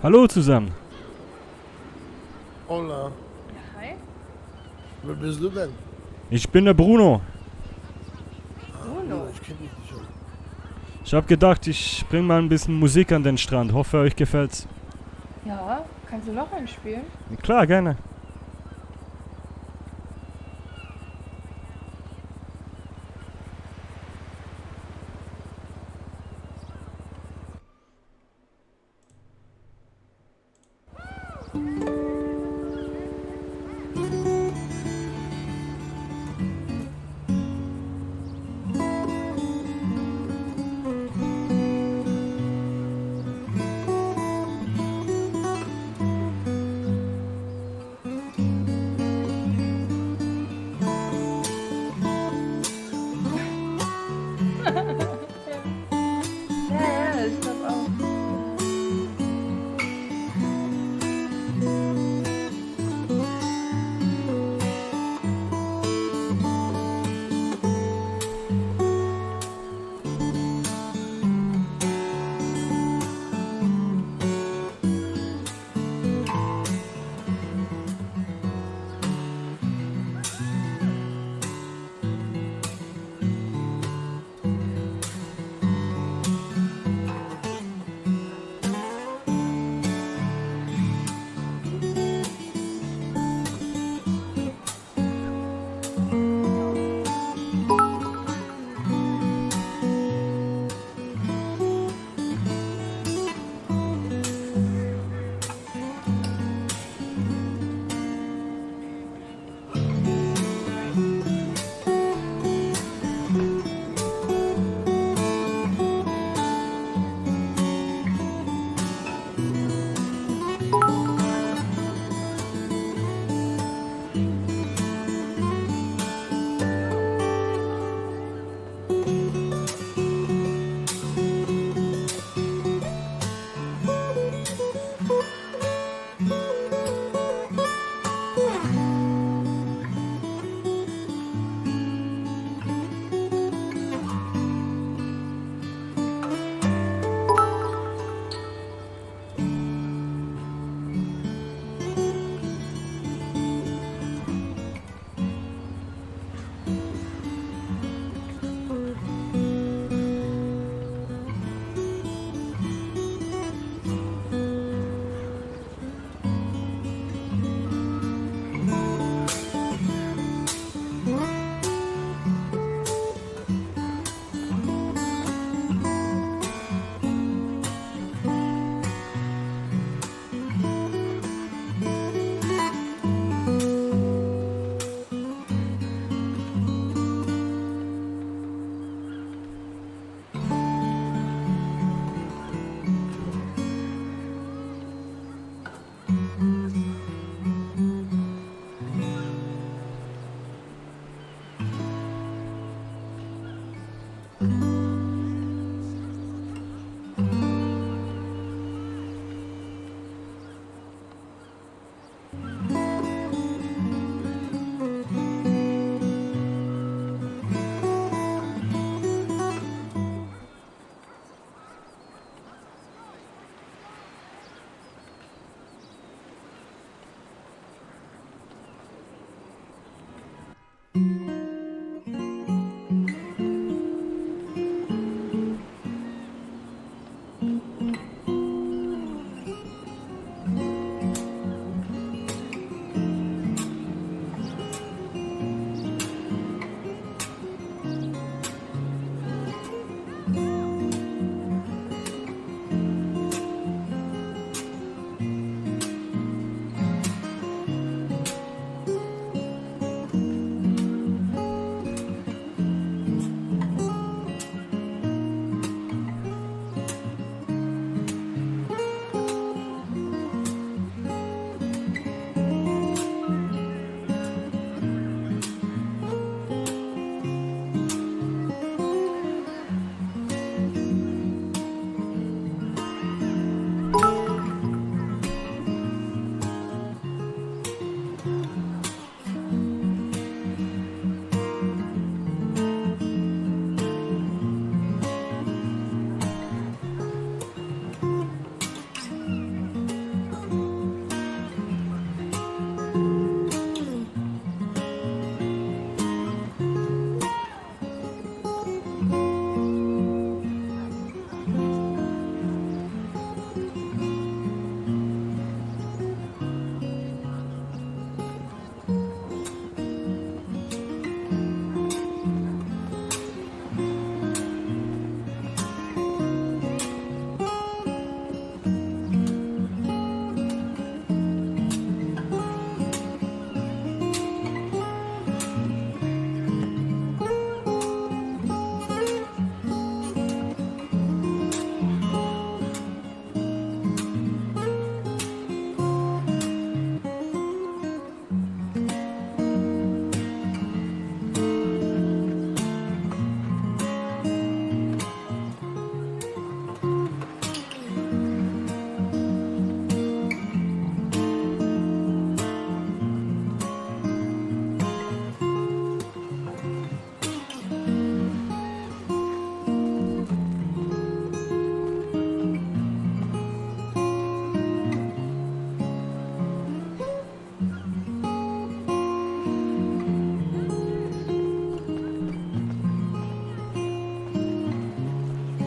Hallo zusammen. Hola. Ja, hi. Wer bist du denn? Ich bin der Bruno. Bruno. Ich kenne dich nicht schon. Ich habe gedacht, ich bring mal ein bisschen Musik an den Strand. Hoffe, euch gefällt's. Ja, kannst du noch einspielen? Klar, gerne. Ja, ich glaube auch.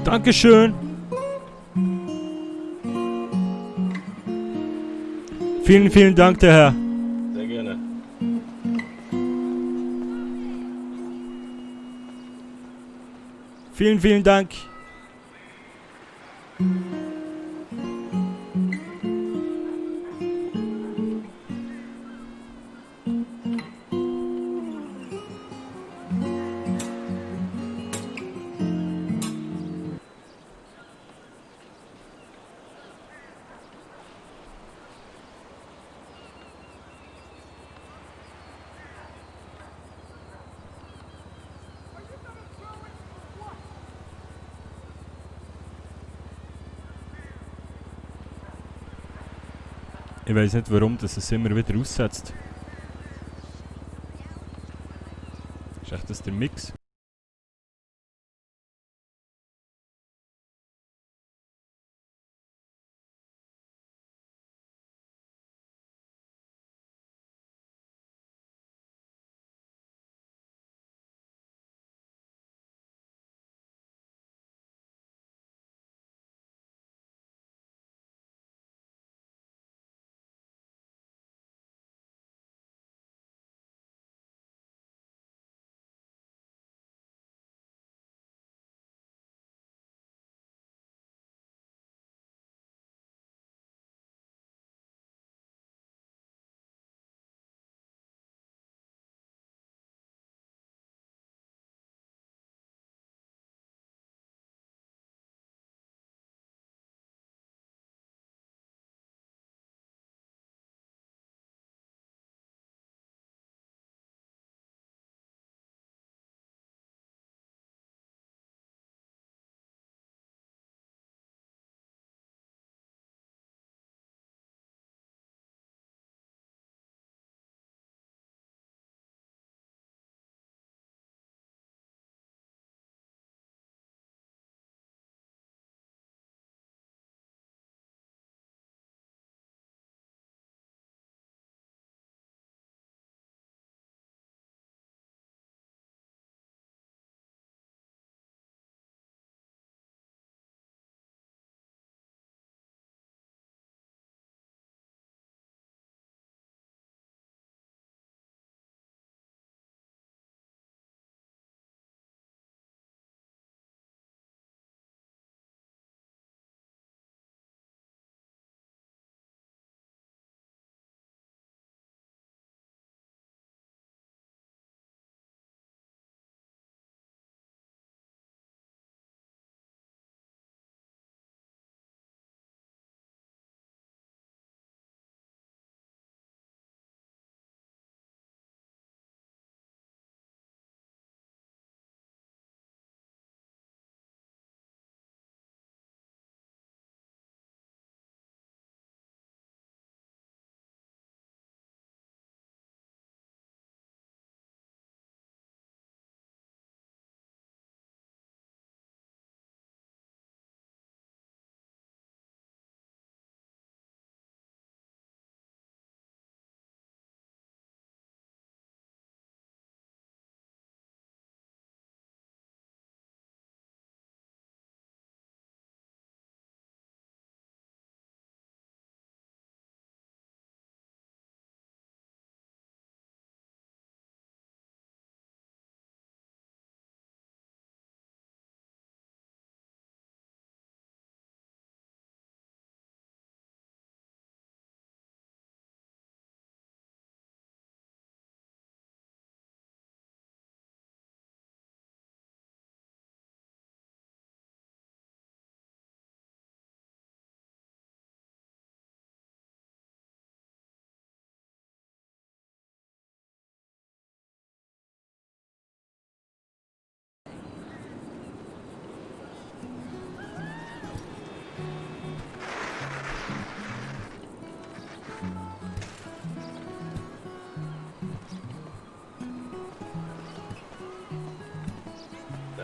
Dankeschön. Vielen, vielen Dank, der Herr. Sehr gerne. Vielen, vielen Dank. Ich weiß nicht, warum das es immer wieder aussetzt. Ist echt das der Mix?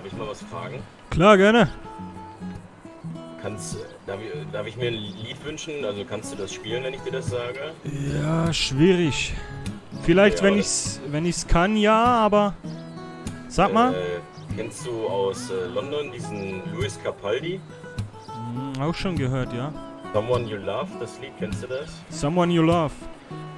Darf ich mal was fragen? Klar, gerne. Darf ich mir ein Lied wünschen? Also kannst du das spielen, wenn ich dir das sage? Ja, schwierig. Vielleicht, Ja, wenn ich's kann, ja, aber... Sag mal. Kennst du aus London diesen Louis Capaldi? Auch schon gehört, ja. Someone You Love, das Lied, kennst du das? Someone You Love.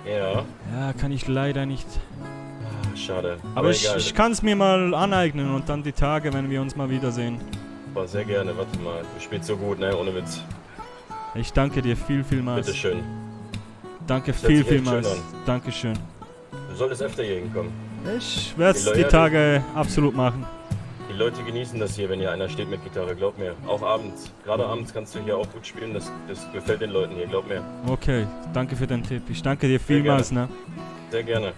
Ja. Ja, kann ich leider nicht. Ah, schade. Aber egal. ich kann es mir mal aneignen und dann die Tage, wenn wir uns mal wiedersehen. Boah, sehr gerne, warte mal. Du spielst so gut, ne? Ohne Witz. Ich danke dir vielmals. Bitteschön. Danke Das hört sich echt vielmals. schön Dankeschön. Du solltest öfter hier hinkommen. Ich werde es Die die Leute- Tage absolut machen. Die Leute genießen das hier, wenn hier einer steht mit Gitarre, glaub mir. Auch abends. Gerade abends kannst du hier auch gut spielen, das gefällt den Leuten hier, glaub mir. Okay, danke für den Tipp. Ich danke dir vielmals, ne? Sehr gerne.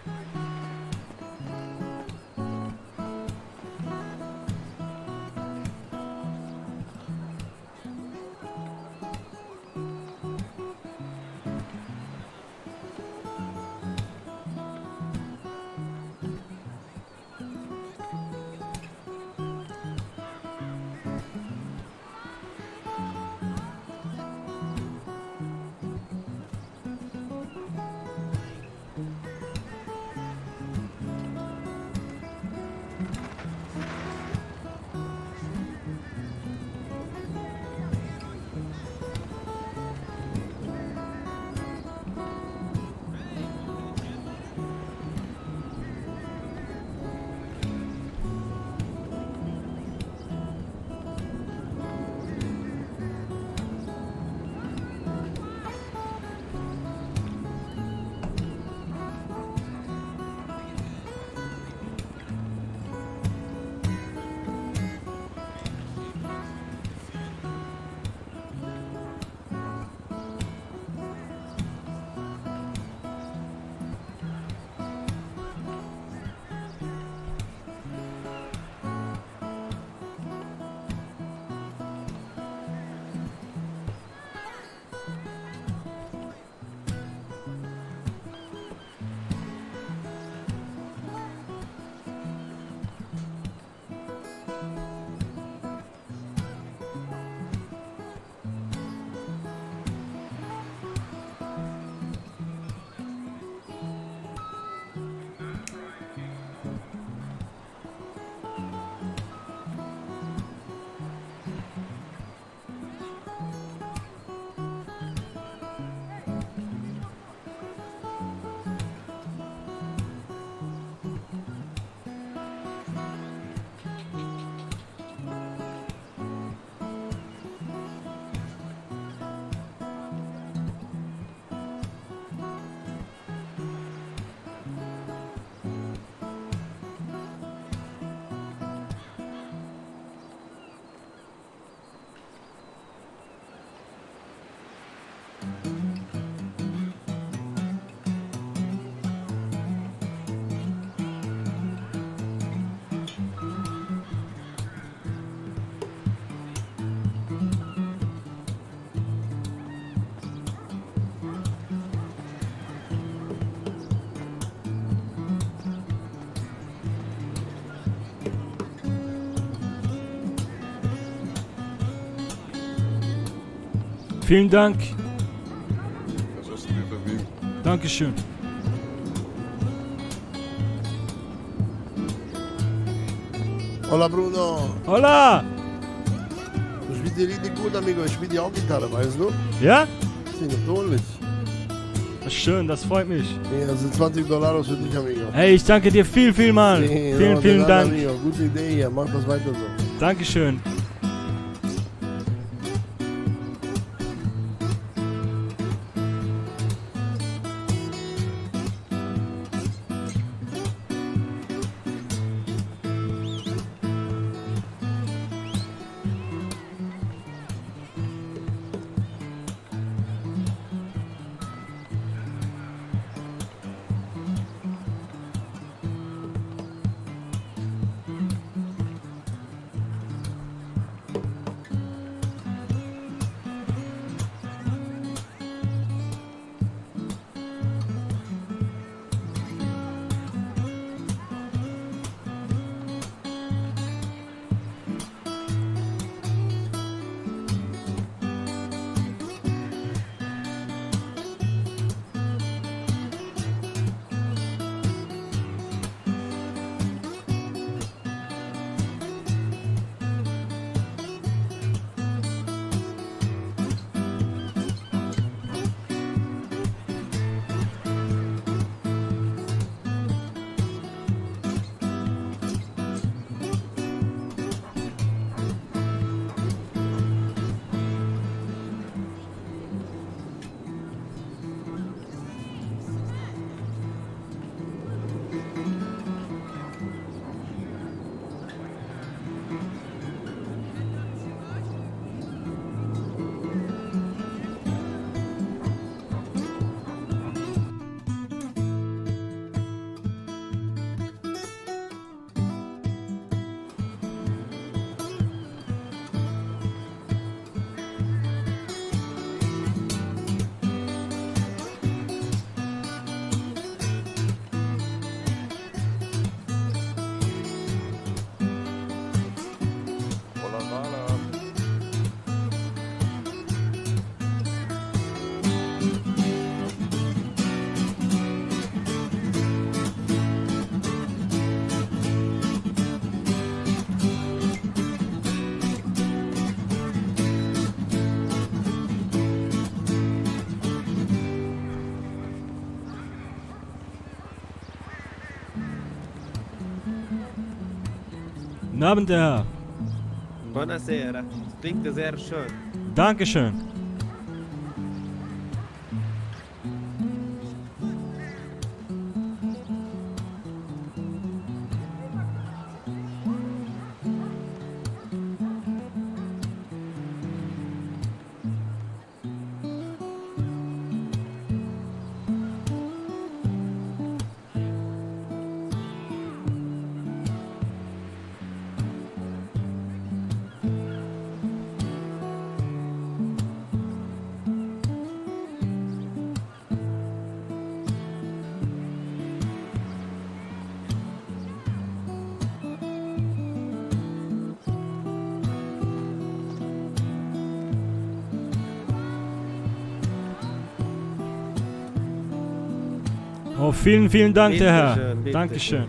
Vielen Dank. Das ist mir vergnügen. Dankeschön. Hola Bruno, Hola! du spielst die richtig gut, amigo. Ich spiele die auch Gitarre, weißt du? Ja? Sind natürlich. Das ist schön, das freut mich. Ja, das sind $20 für dich, amigo. Hey, ich danke dir vielmals. Sí, Vielen, no, vielen de nada, Dank. Amigo. Gute Idee hier, mach das weiter so. Dankeschön. Guten Abend, der Herr. Buonasera. Klingt sehr schön. Dankeschön. Oh, vielen, vielen Dank, Bitte der Herr. schön, bitte Dankeschön.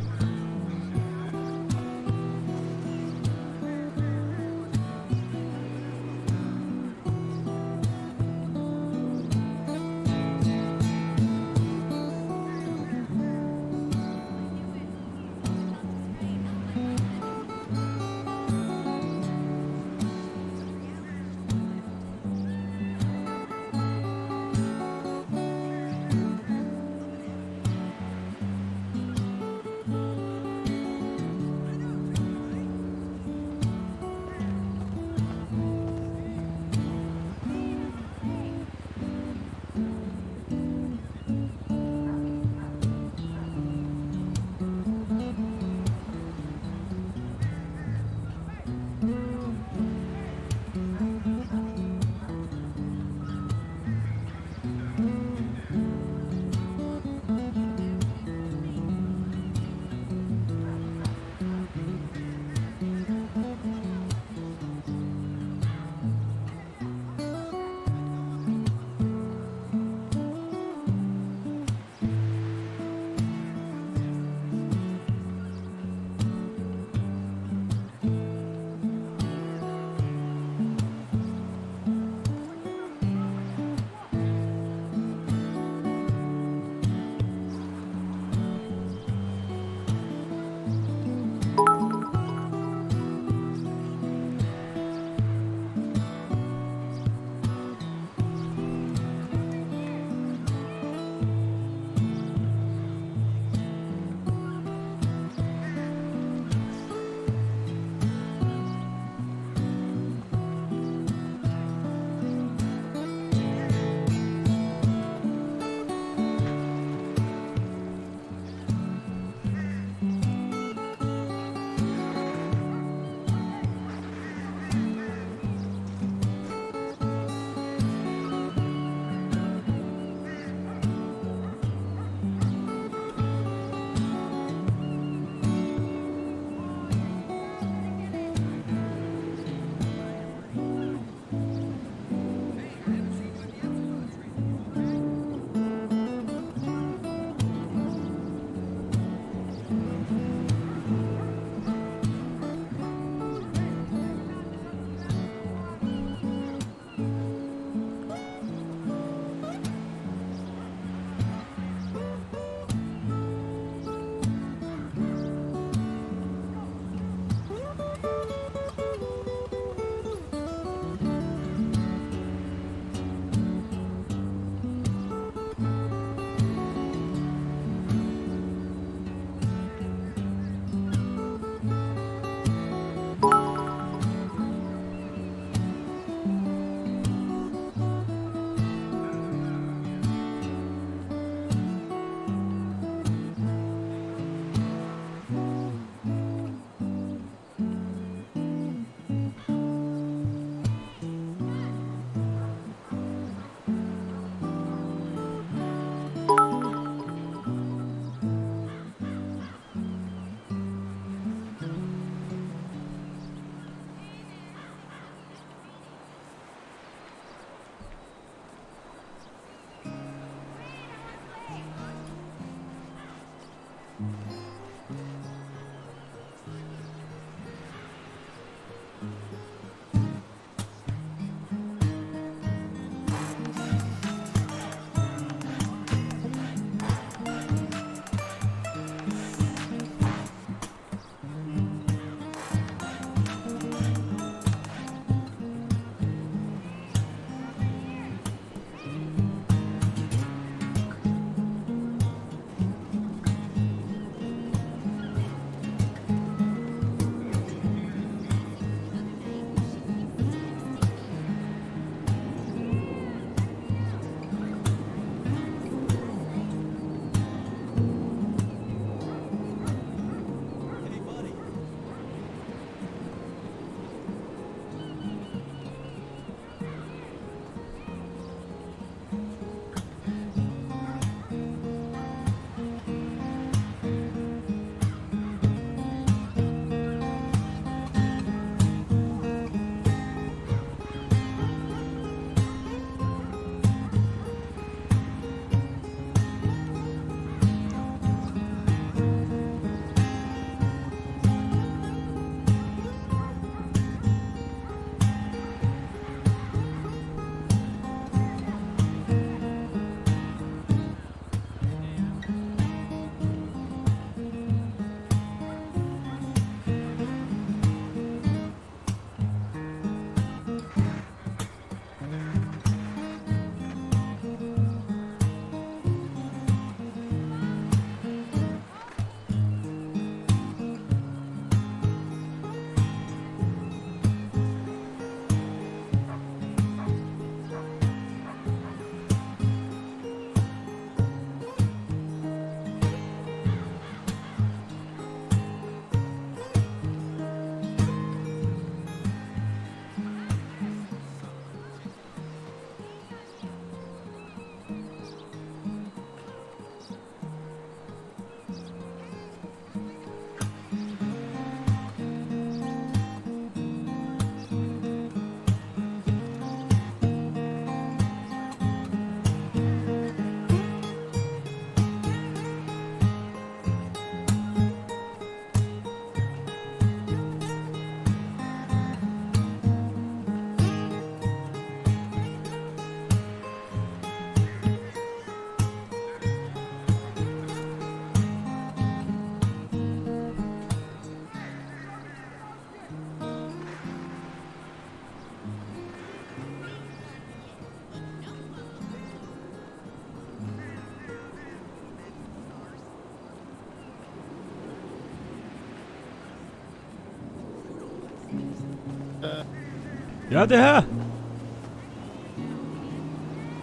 Ja, der Herr.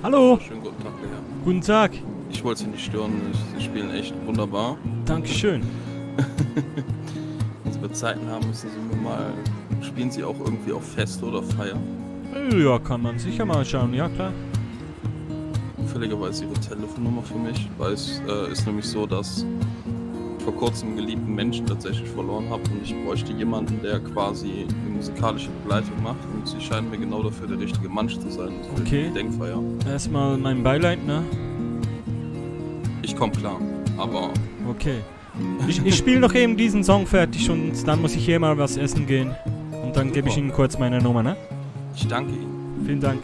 Hallo. Schönen guten Tag, der Herr. Guten Tag. Ich wollte Sie nicht stören, Sie spielen echt wunderbar. Dankeschön. Wenn Sie bei Zeiten haben, müssen Sie mir mal... Spielen Sie auch irgendwie auf Feste oder Feier? Ja, kann man sicher mal schauen. Ja, klar. Zufälligerweise Ihre Telefonnummer für mich, weil es ist nämlich so, dass ich vor kurzem einen geliebten Menschen tatsächlich verloren habe und ich bräuchte jemanden, der quasi eine musikalische Begleitung macht und Sie scheinen mir genau dafür der richtige Mensch zu sein für Okay. die Denkfeier. Erstmal mein Beileid, ne? Ich komme klar, aber Okay. Ich spiele noch eben diesen Song fertig und dann muss ich hier mal was essen gehen. Und dann gebe ich Ihnen kurz meine Nummer, ne? ich danke Ihnen. Vielen Dank.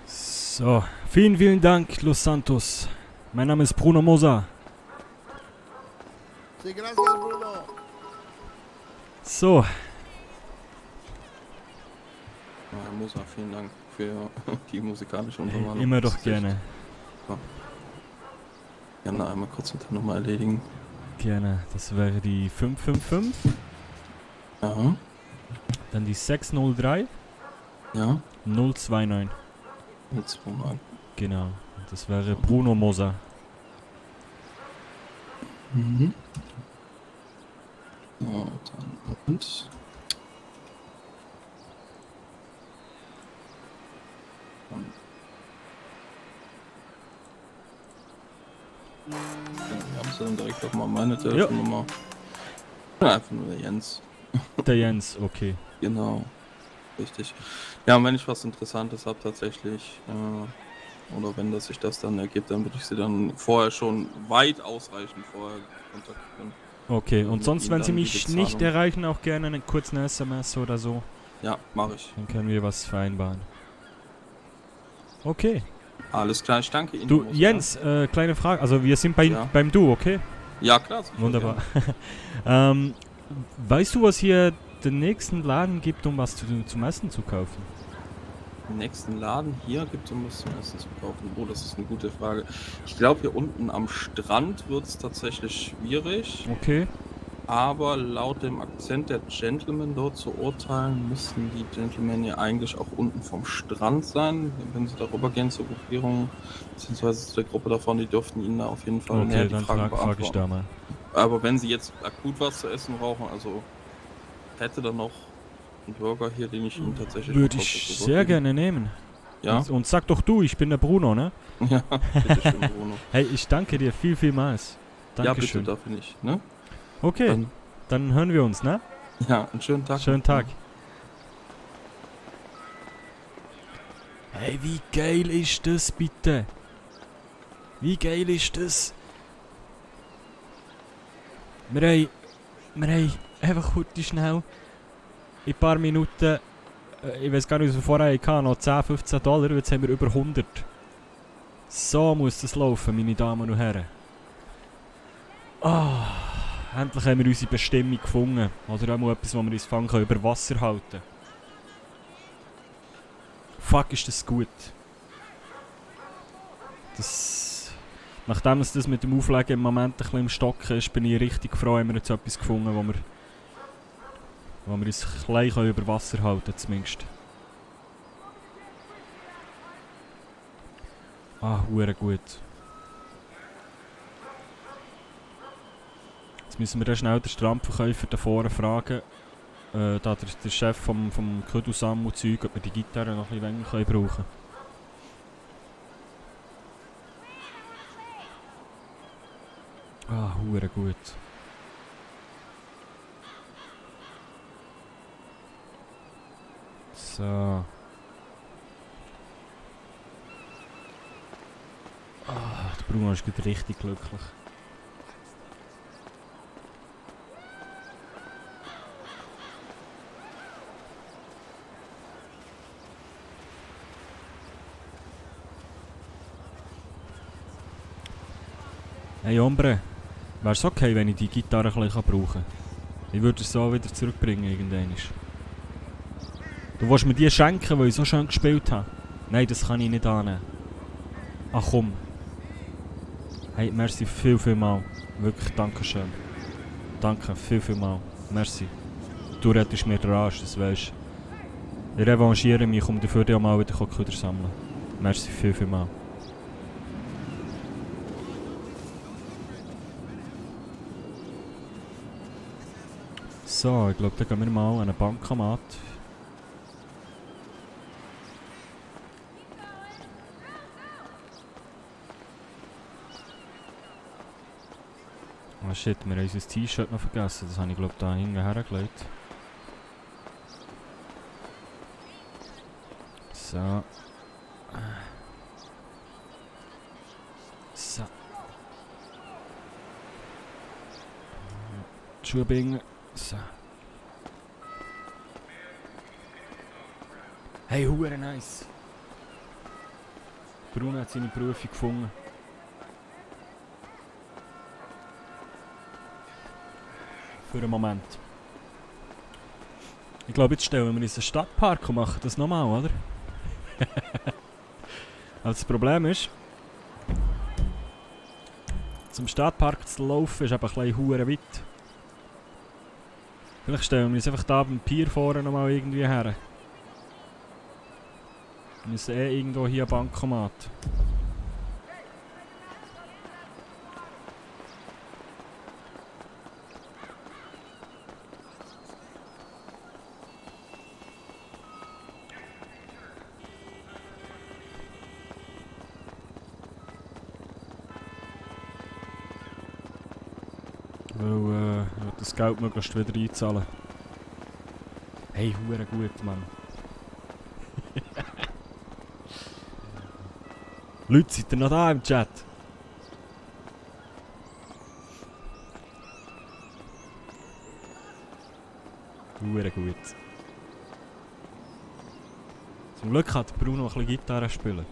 So, vielen Dank, Los Santos. Mein Name ist Bruno Moser. Sí, gracias, Bruno. So, Herr Moser, vielen Dank für die musikalische Untermalung. immer doch Das ist echt- gerne. Gerne einmal kurz mit der Nummer erledigen. Gerne. Das wäre die 555, Ja, dann die 603 ja, 029. jetzt mal. Genau. Das wäre Bruno Moser. Mhm. So, dann und. Ja, wir haben dann direkt auch mal meine Telefonnummer. Ja, einfach nur der Jens. Der Jens, okay. Genau. Richtig. Ja, und wenn ich was Interessantes habe tatsächlich, oder wenn das sich das dann ergibt, dann würde ich sie dann vorher schon weit ausreichend vorher kontaktieren. Okay, und Mit sonst, ihm wenn Sie dann die mich Bezahlung. nicht erreichen, auch gerne eine kurze SMS oder so. Ja, mache ich. Dann können wir was vereinbaren. Okay. Alles klar, ich danke Ihnen. Du, Moser. Jens, kleine Frage. Also wir sind Ja. beim Du, okay? Ja, klar. sicher, Wunderbar. gerne. Weißt du, was hier den nächsten Laden gibt, um was zum Essen zu kaufen? im nächsten Laden hier gibt es was zum Essen zu kaufen? Oh, das ist eine gute Frage. Ich glaube, hier unten am Strand wird es tatsächlich schwierig. Okay. Aber laut dem Akzent der Gentlemen dort zu urteilen, müssten die Gentlemen ja eigentlich auch unten vom Strand sein. Wenn sie darüber gehen zur Gruppierung, beziehungsweise zu der Gruppe davon, die dürften ihnen da auf jeden Fall näher Okay, die dann Fragen frag ich beantworten. da mal. Aber wenn sie jetzt akut was zu essen brauchen, also hätte dann noch einen Burger hier, den ich ihnen tatsächlich Würde noch ich kurz sehr übergeben. gerne nehmen. Ja? Und sag doch du, ich bin der Bruno, ne? Ja, bitteschön, Bruno. Hey, ich danke dir vielmals. Ja, bitte, Dankeschön. dafür nicht, ne? Okay, dann hören wir uns, ne? Ja, einen schönen Tag. Schönen Tag. Hey, wie geil ist das bitte? Wie geil ist das? Wir haben einfach kurz schnell in ein paar Minuten, ich weiß gar nicht, was wir vorher hatten, noch 10, 15 $, jetzt haben wir über 100. So muss das laufen, meine Damen und Herren. Ah, endlich haben wir unsere Bestimmung gefunden. Oder auch mal etwas, wo wir uns fangen können, über Wasser halten. Fuck, ist das gut. Nachdem es das mit dem Auflegen im Moment ein bisschen im Stocken ist, bin ich richtig froh, haben wir jetzt etwas gefunden, wo wir uns klein über Wasser halten können, zumindest. Ah, hure gut. Jetzt müssen wir dann schnell den Strandverkäufer da vorne fragen, da der Chef vom Küdelsam-Zeug, ob wir die Gitarre noch ein bisschen länger brauchen können. Ah, hure gut. So. Ah, der Bruno ist gerade richtig glücklich. Hey Ombre, wär's okay, wenn ich die Gitarre ein bisschen brauchen kann? Ich würde es so wieder zurückbringen irgendwann. Du willst mir die schenken, weil ich so schön gespielt habe? Nein, das kann ich nicht annehmen. Ach komm. Hey, merci viel mal. Wirklich, danke schön. Danke, viel mal. Merci. Du rettest mir den Arsch, das weisst. Ich revanchiere mich, um dafür auch mal wieder Köder sammeln. Merci viel mal. So, ich glaube, dann gehen wir mal an einen Bankomat. Oh shit, wir haben unser T-Shirt noch vergessen. Das habe ich glaube da hinten hergelegt. So. So. Schuhbingen. So. Hey, hure nice. Bruno hat seine Berufung gefunden. Für einen Moment. Ich glaube, jetzt stellen wir uns einen Stadtpark und machen das nochmal, oder? Aber das Problem ist, zum Stadtpark zu laufen ist eben ein bisschen hure weit. Vielleicht stellen wir uns einfach da beim Pier vorne nochmal irgendwie her. Wir müssen irgendwo hier ein Bankomat. Weil ich will das Geld möglichst wieder einzahlen. Hey, hure gut, Mann. Leute, seid ihr noch da im Chat? Hure gut. Zum Glück hat Bruno ein bisschen Gitarre spielen.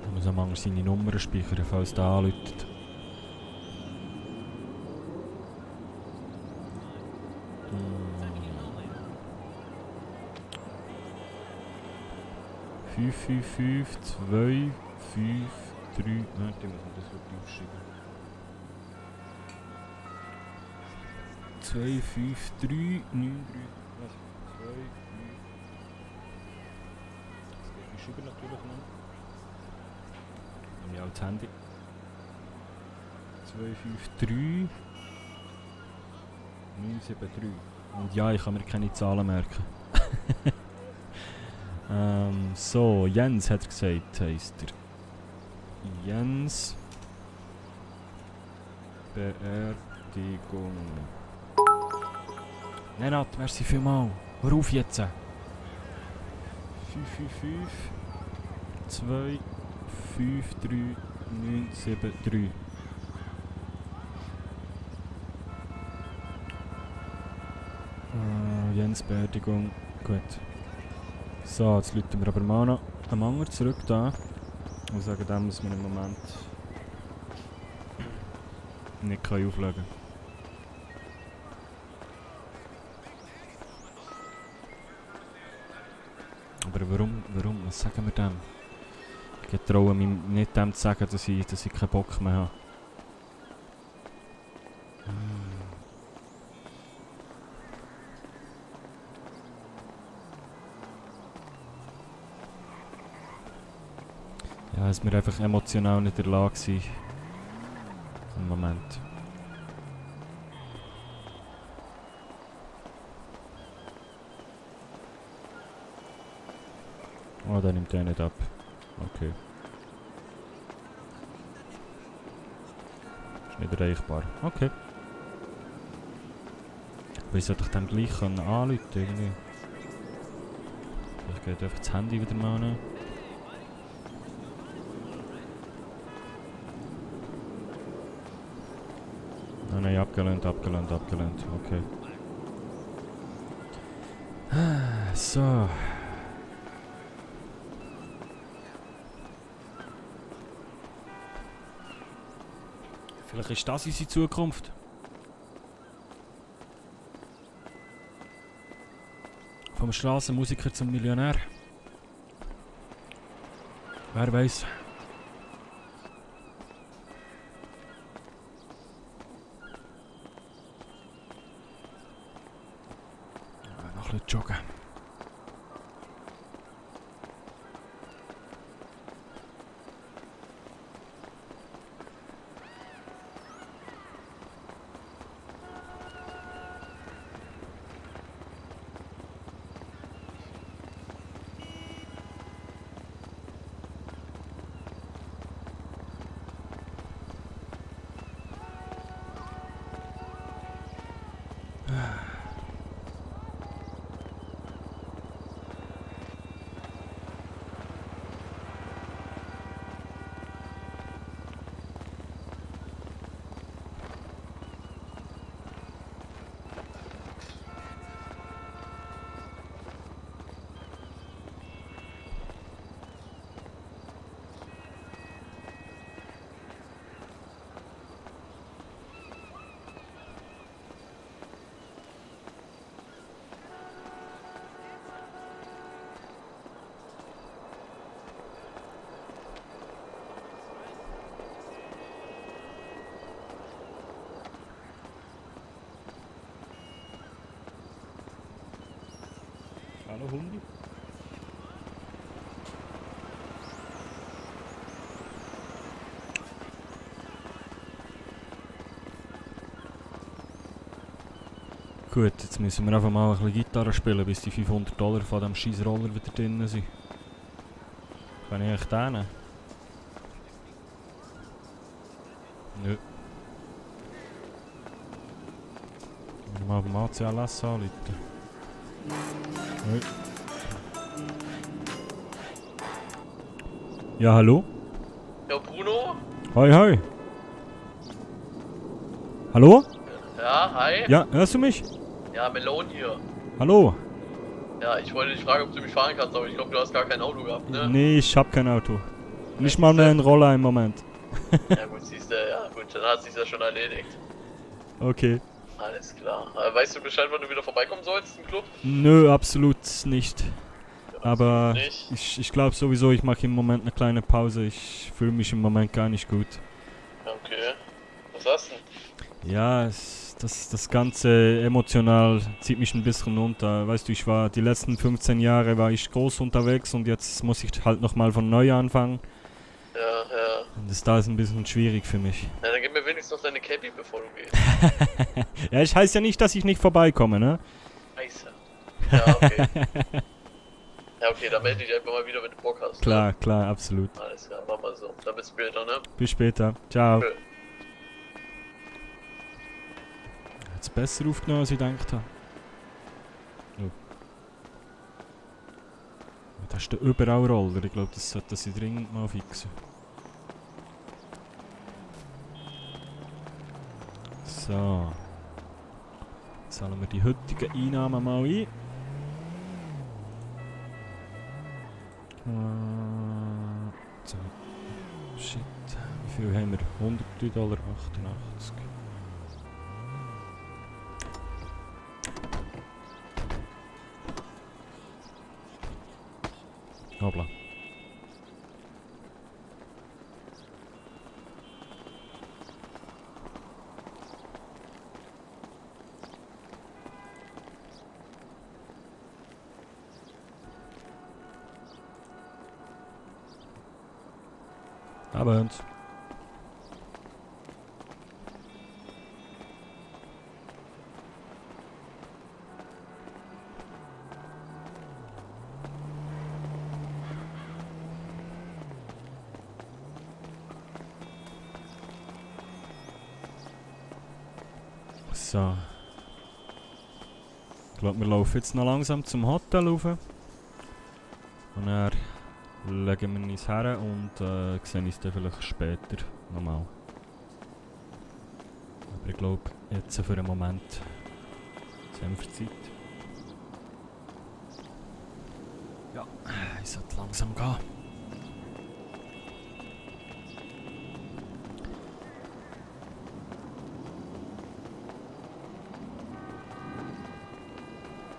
Ich muss am Anfang seine Nummern speichern, falls der anruft. 555 2 5 3. Warte, ich muss mir das wirklich aufschreiben. 2 5 3 9 3. Was? 2 5. Das geht nicht schreiben natürlich noch. Nehme ich auch das Handy. 253 973. Und ja, ich kann mir keine Zahlen merken. So, Jens hat er gesagt, heisst er. Jens Beerdigung. Nenat, merci vielmal. Hör auf jetzt. 555 2 5 3 9 7 3. Jens Beerdigung. Gut. So, jetzt läuten wir aber mal noch einen Manger zurück da. Und sagen dem, dass wir im Moment nicht auflegen können. Aber warum? Was sagen wir dem? Ich traue mich nicht dem zu sagen, dass ich keinen Bock mehr habe. Ja, dass wir einfach emotional nicht in der Lage sind. Im Moment. Oh, der nimmt er nicht ab. Okay. Ist nicht erreichbar. Okay. Aber ich sollte doch dem gleich anrufen irgendwie. Vielleicht geht einfach das Handy wieder mal nehmen. Oh nein, abgelehnt. Okay. So. Vielleicht ist das unsere Zukunft. Vom Strassenmusiker zum Millionär. Wer weiß. Noch ein bisschen joggen. Hallo Hundi. Gut, jetzt müssen wir einfach mal ein bisschen Gitarre spielen, bis die $500 von diesem scheiß Roller wieder drin sind. Kann ich echt den nehmen? Nö. Wir mal beim ACLS anrufen. Nö. Ja, hallo? Ja, Bruno? Hi. Hallo? Ja, hi. Ja, hörst du mich? Ja, Melone hier. Hallo? Ja, ich wollte dich fragen, ob du mich fahren kannst, aber ich glaube, du hast gar kein Auto gehabt, ne? Nee, ich hab kein Auto. Nicht mal mehr einen Roller im Moment. Ja gut, siehst du, ja gut, dann hat sich's ja schon erledigt. Okay. Alles klar. Weißt du Bescheid, wann du wieder vorbeikommen sollst im Club? Nö, absolut nicht. Aber Nicht? ich glaube sowieso, ich mache im Moment eine kleine Pause. Ich fühle mich im Moment gar nicht gut. Okay. Was hast du denn? Ja, das Ganze emotional zieht mich ein bisschen runter. Weißt du, ich war die letzten 15 Jahre war ich groß unterwegs und jetzt muss ich halt nochmal von neu anfangen. Ja. Und das da ist ein bisschen schwierig für mich. Na, dann gib mir wenigstens noch deine Cappy, bevor du gehst. Ja, ich heißt ja nicht, dass ich nicht vorbeikomme, ne? Scheiße. Ja, okay. Ja, okay, dann melde dich einfach mal wieder, wenn du Bock hast. Klar, klar, absolut. Ne? Alles klar, mach mal so. Dann bis später, ne? Bis später. Ciao. Tschö. Hat's besser aufgenommen, als ich gedacht habe. Oh. Da ist der überall Roller. Ich glaube, das sollte sie dringend mal fixen. So. Zahlen wir die heutigen Einnahmen mal ein. So. Shit. Wie viel haben wir? $103,88. Hoppla. Abend. So. Ich glaube, wir laufen jetzt noch langsam zum Hotel rauf. Und dann legen wir uns her und sehen uns dann vielleicht später nochmal. Aber ich glaube, jetzt für einen Moment haben wir Zeit. Ja, ich sollte langsam gehen.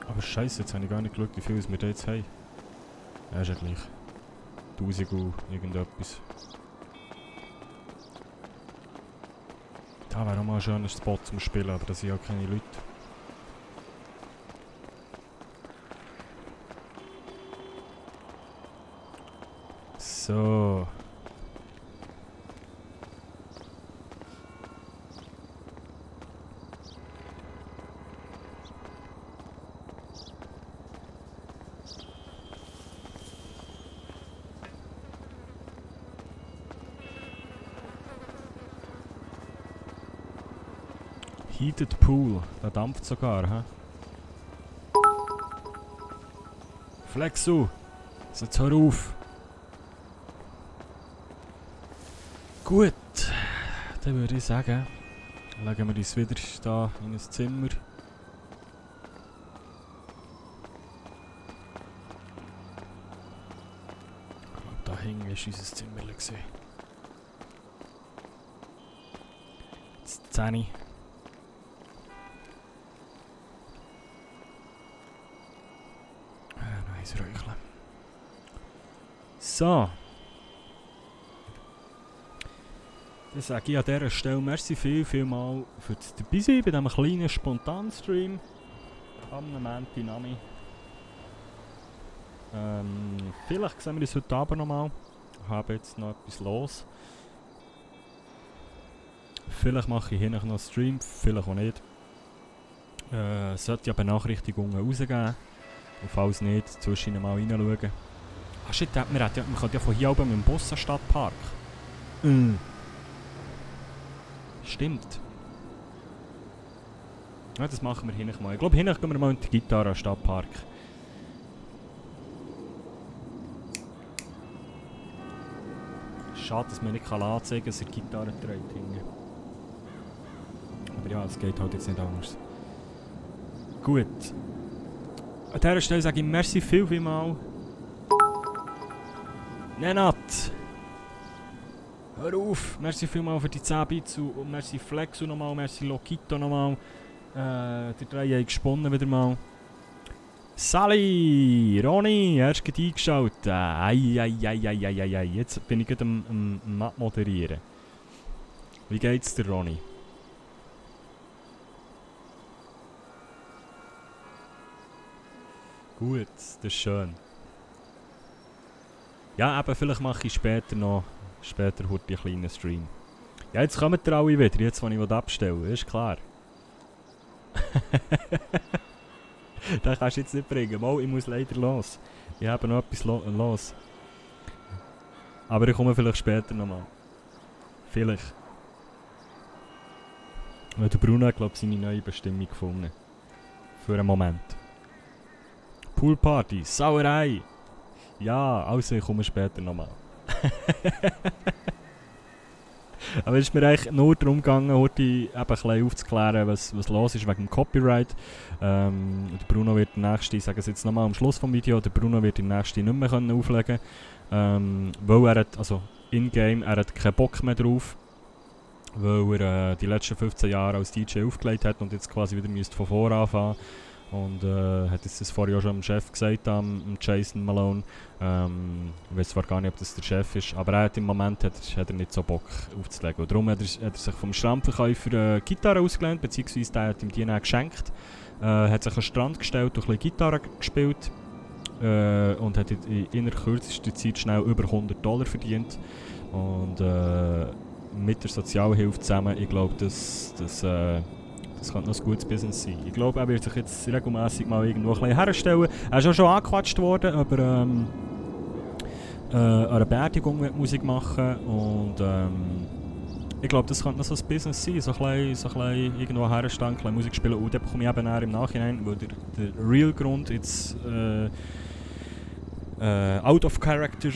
Aber scheiße, jetzt habe ich gar nicht geschaut, wie viel wir da jetzt haben. Ja, ist ja gleich. 1000 und irgendetwas. Da wäre auch mal ein schöner Spot zum Spielen, aber da sind ja keine Leute. So. Heated Pool, der dampft sogar, hä? Flexu! Jetzt hör auf! Gut, dann würde ich sagen, legen wir uns wieder da in ein Zimmer. Ich glaube, da hinten ist unser Zimmer gesehen. Jetzt 10. Räucheln. So. Dann sage ich an dieser Stelle merci viel mal für das Dabeisein bei diesem kleinen Spontan-Stream. Am Montag. Vielleicht sehen wir uns heute Abend nochmal. Ich habe jetzt noch etwas los. Vielleicht mache ich hier noch einen Stream, vielleicht auch nicht. Sollte ja Benachrichtigungen rausgeben. Und falls nicht, zwischen mal reinschauen. Ah shit, man kann ja von hier oben mit dem Bus an den Stadtpark. Stimmt. Ja, das machen wir hinten mal. Ich glaube, hinten gehen wir mal in die Gitarre an den Stadtpark. Schade, dass man nicht anzeigen kann, dass er Gitarre trägt hinten. Aber ja, es geht halt jetzt nicht anders. Gut. An dieser Stelle sage ich merci vielmal. Nenat! Hör auf! Merci vielmal für die 10 Bits und merci Flexu nochmal, merci Lokito nochmal. Die 3 haben gesponnen wieder mal. Sally! Ronny, erst gerade eingeschaltet. Ei. Jetzt bin ich gerade am moderieren. Wie geht's dir, Ronny? Gut, das ist schön. Ja, eben, vielleicht mache ich später heute einen kleinen Stream. Ja, jetzt kommen ihr alle wieder, jetzt, wo ich abstellen will, ist klar. Das kannst du jetzt nicht bringen. Mal, ich muss leider los. Ich habe noch etwas los. Aber ich komme vielleicht später nochmal. Vielleicht. Weil der Bruno hat, glaube ich, seine neue Bestimmung gefunden. Für einen Moment. Poolparty, Sauerei. Ja, also ich komme später nochmal. Aber es ist mir eigentlich nur darum gegangen, heute eben ein bisschen aufzuklären, was los ist wegen dem Copyright. Der Bruno wird den nächsten, ich sage es jetzt nochmal am Schluss des Videos, der Bruno wird den nächsten nicht mehr auflegen können. Weil er hat, also in-game, er hat keinen Bock mehr drauf. Weil er die letzten 15 Jahre als DJ aufgelegt hat und jetzt quasi wieder von vorne anfangen. Und hat das vorher auch schon dem Chef gesagt, am Jason Malone. Ich weiß zwar gar nicht, ob das der Chef ist, aber er hat im Moment hat er nicht so Bock aufzulegen. Und darum hat er sich vom Strandverkäufer Gitarre ausgelernt, beziehungsweise der hat ihm die dann geschenkt. Hat sich an den Strand gestellt und ein bisschen Gitarre gespielt. Und hat in der kürzesten Zeit schnell über $100 verdient. Und mit der Sozialhilfe zusammen, ich glaube, das könnte noch ein gutes Business sein. Ich glaube, er wird sich jetzt regelmäßig mal irgendwo ein bisschen herstellen. Er ist auch schon angequatscht worden, ob er an einer Beerdigung Musik machen. Und ich glaube, das könnte noch so ein Business sein. So ein bisschen irgendwo herstellen, ein bisschen Musik spielen. Und dann bekomme ich eben im Nachhinein, weil der real Grund jetzt out of character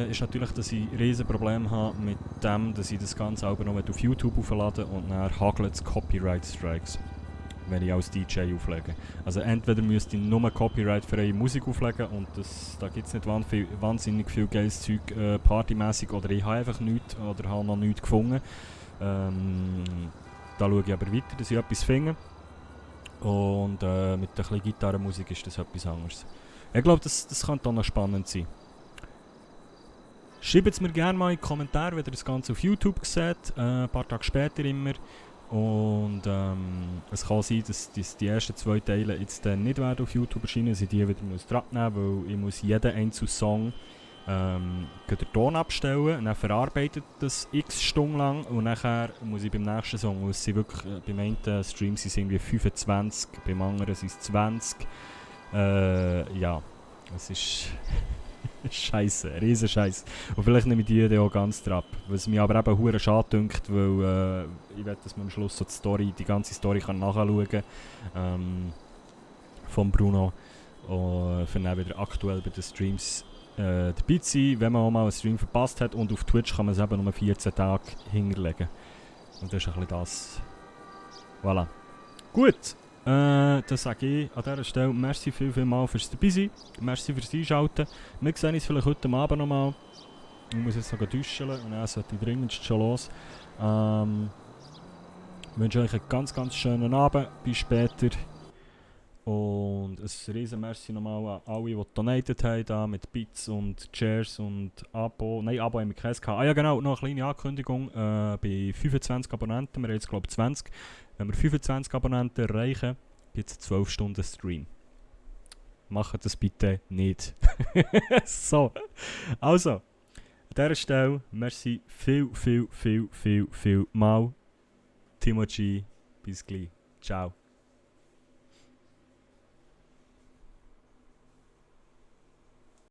ist natürlich, dass ich riesen Probleme habe mit dem, dass ich das Ganze auch noch auf YouTube auflade und dann hagelt es Copyright Strikes, wenn ich als DJ auflege. Also entweder müsste ich nur copyright-freie Musik auflegen und da gibt es nicht wahnsinnig viel geiles Zeug partymäßig, oder ich habe einfach nichts oder habe noch nichts gefunden. Da schaue ich aber weiter, dass ich etwas finde. Und mit der bisschen Gitarrenmusik ist das etwas anderes. Ich glaube, das könnte auch noch spannend sein. Schreibt es mir gerne mal in die Kommentare, wenn ihr das Ganze auf YouTube seht, ein paar Tage später immer. Und es kann sein, dass die ersten 2 Teile jetzt nicht werden auf YouTube erscheinen, dass ich die wieder dran nehmen muss, weil ich muss jeden einzelnen Song den Ton abstellen, dann verarbeitet das x Stunden lang und nachher muss ich beim nächsten Song, muss sie wirklich, beim einen Stream sind es irgendwie 25, beim anderen sind es 20. Ja, es ist Scheiße, riesen Scheiß. Und vielleicht nehme ich die auch ganz drauf. Was mich aber eben hure schade dünkt, weil ich will, dass man am Schluss so die ganze Story kann nachschauen kann. Von Bruno. Für dann wieder aktuell bei den Streams dabei zu sein, wenn man auch mal einen Stream verpasst hat. Und auf Twitch kann man es eben nur 14 Tage hinterlegen. Und das ist ein bisschen das. Voilà. Gut. Dann sage ich an dieser Stelle merci viel mal fürs Dabeisein, merci fürs Einschalten. Wir sehen uns vielleicht heute Abend nochmal. Ich muss jetzt noch duschen und dann sollte ich dringendst schon los. Ich wünsche euch einen ganz, ganz schönen Abend, bis später. Und ein riesen Merci nochmal an alle, die donated haben, da mit Bits und Shares und Abo. Nein, Abo haben wir keins gehabt. Ah ja genau, noch eine kleine Ankündigung. Bei 25 Abonnenten, wir haben jetzt glaube ich 20. Wenn wir 25 Abonnenten erreichen, gibt es 12 Stunden Stream. Macht das bitte nicht. So, also, an dieser Stelle, merci viel mal. Timo G, bis gleich. Ciao.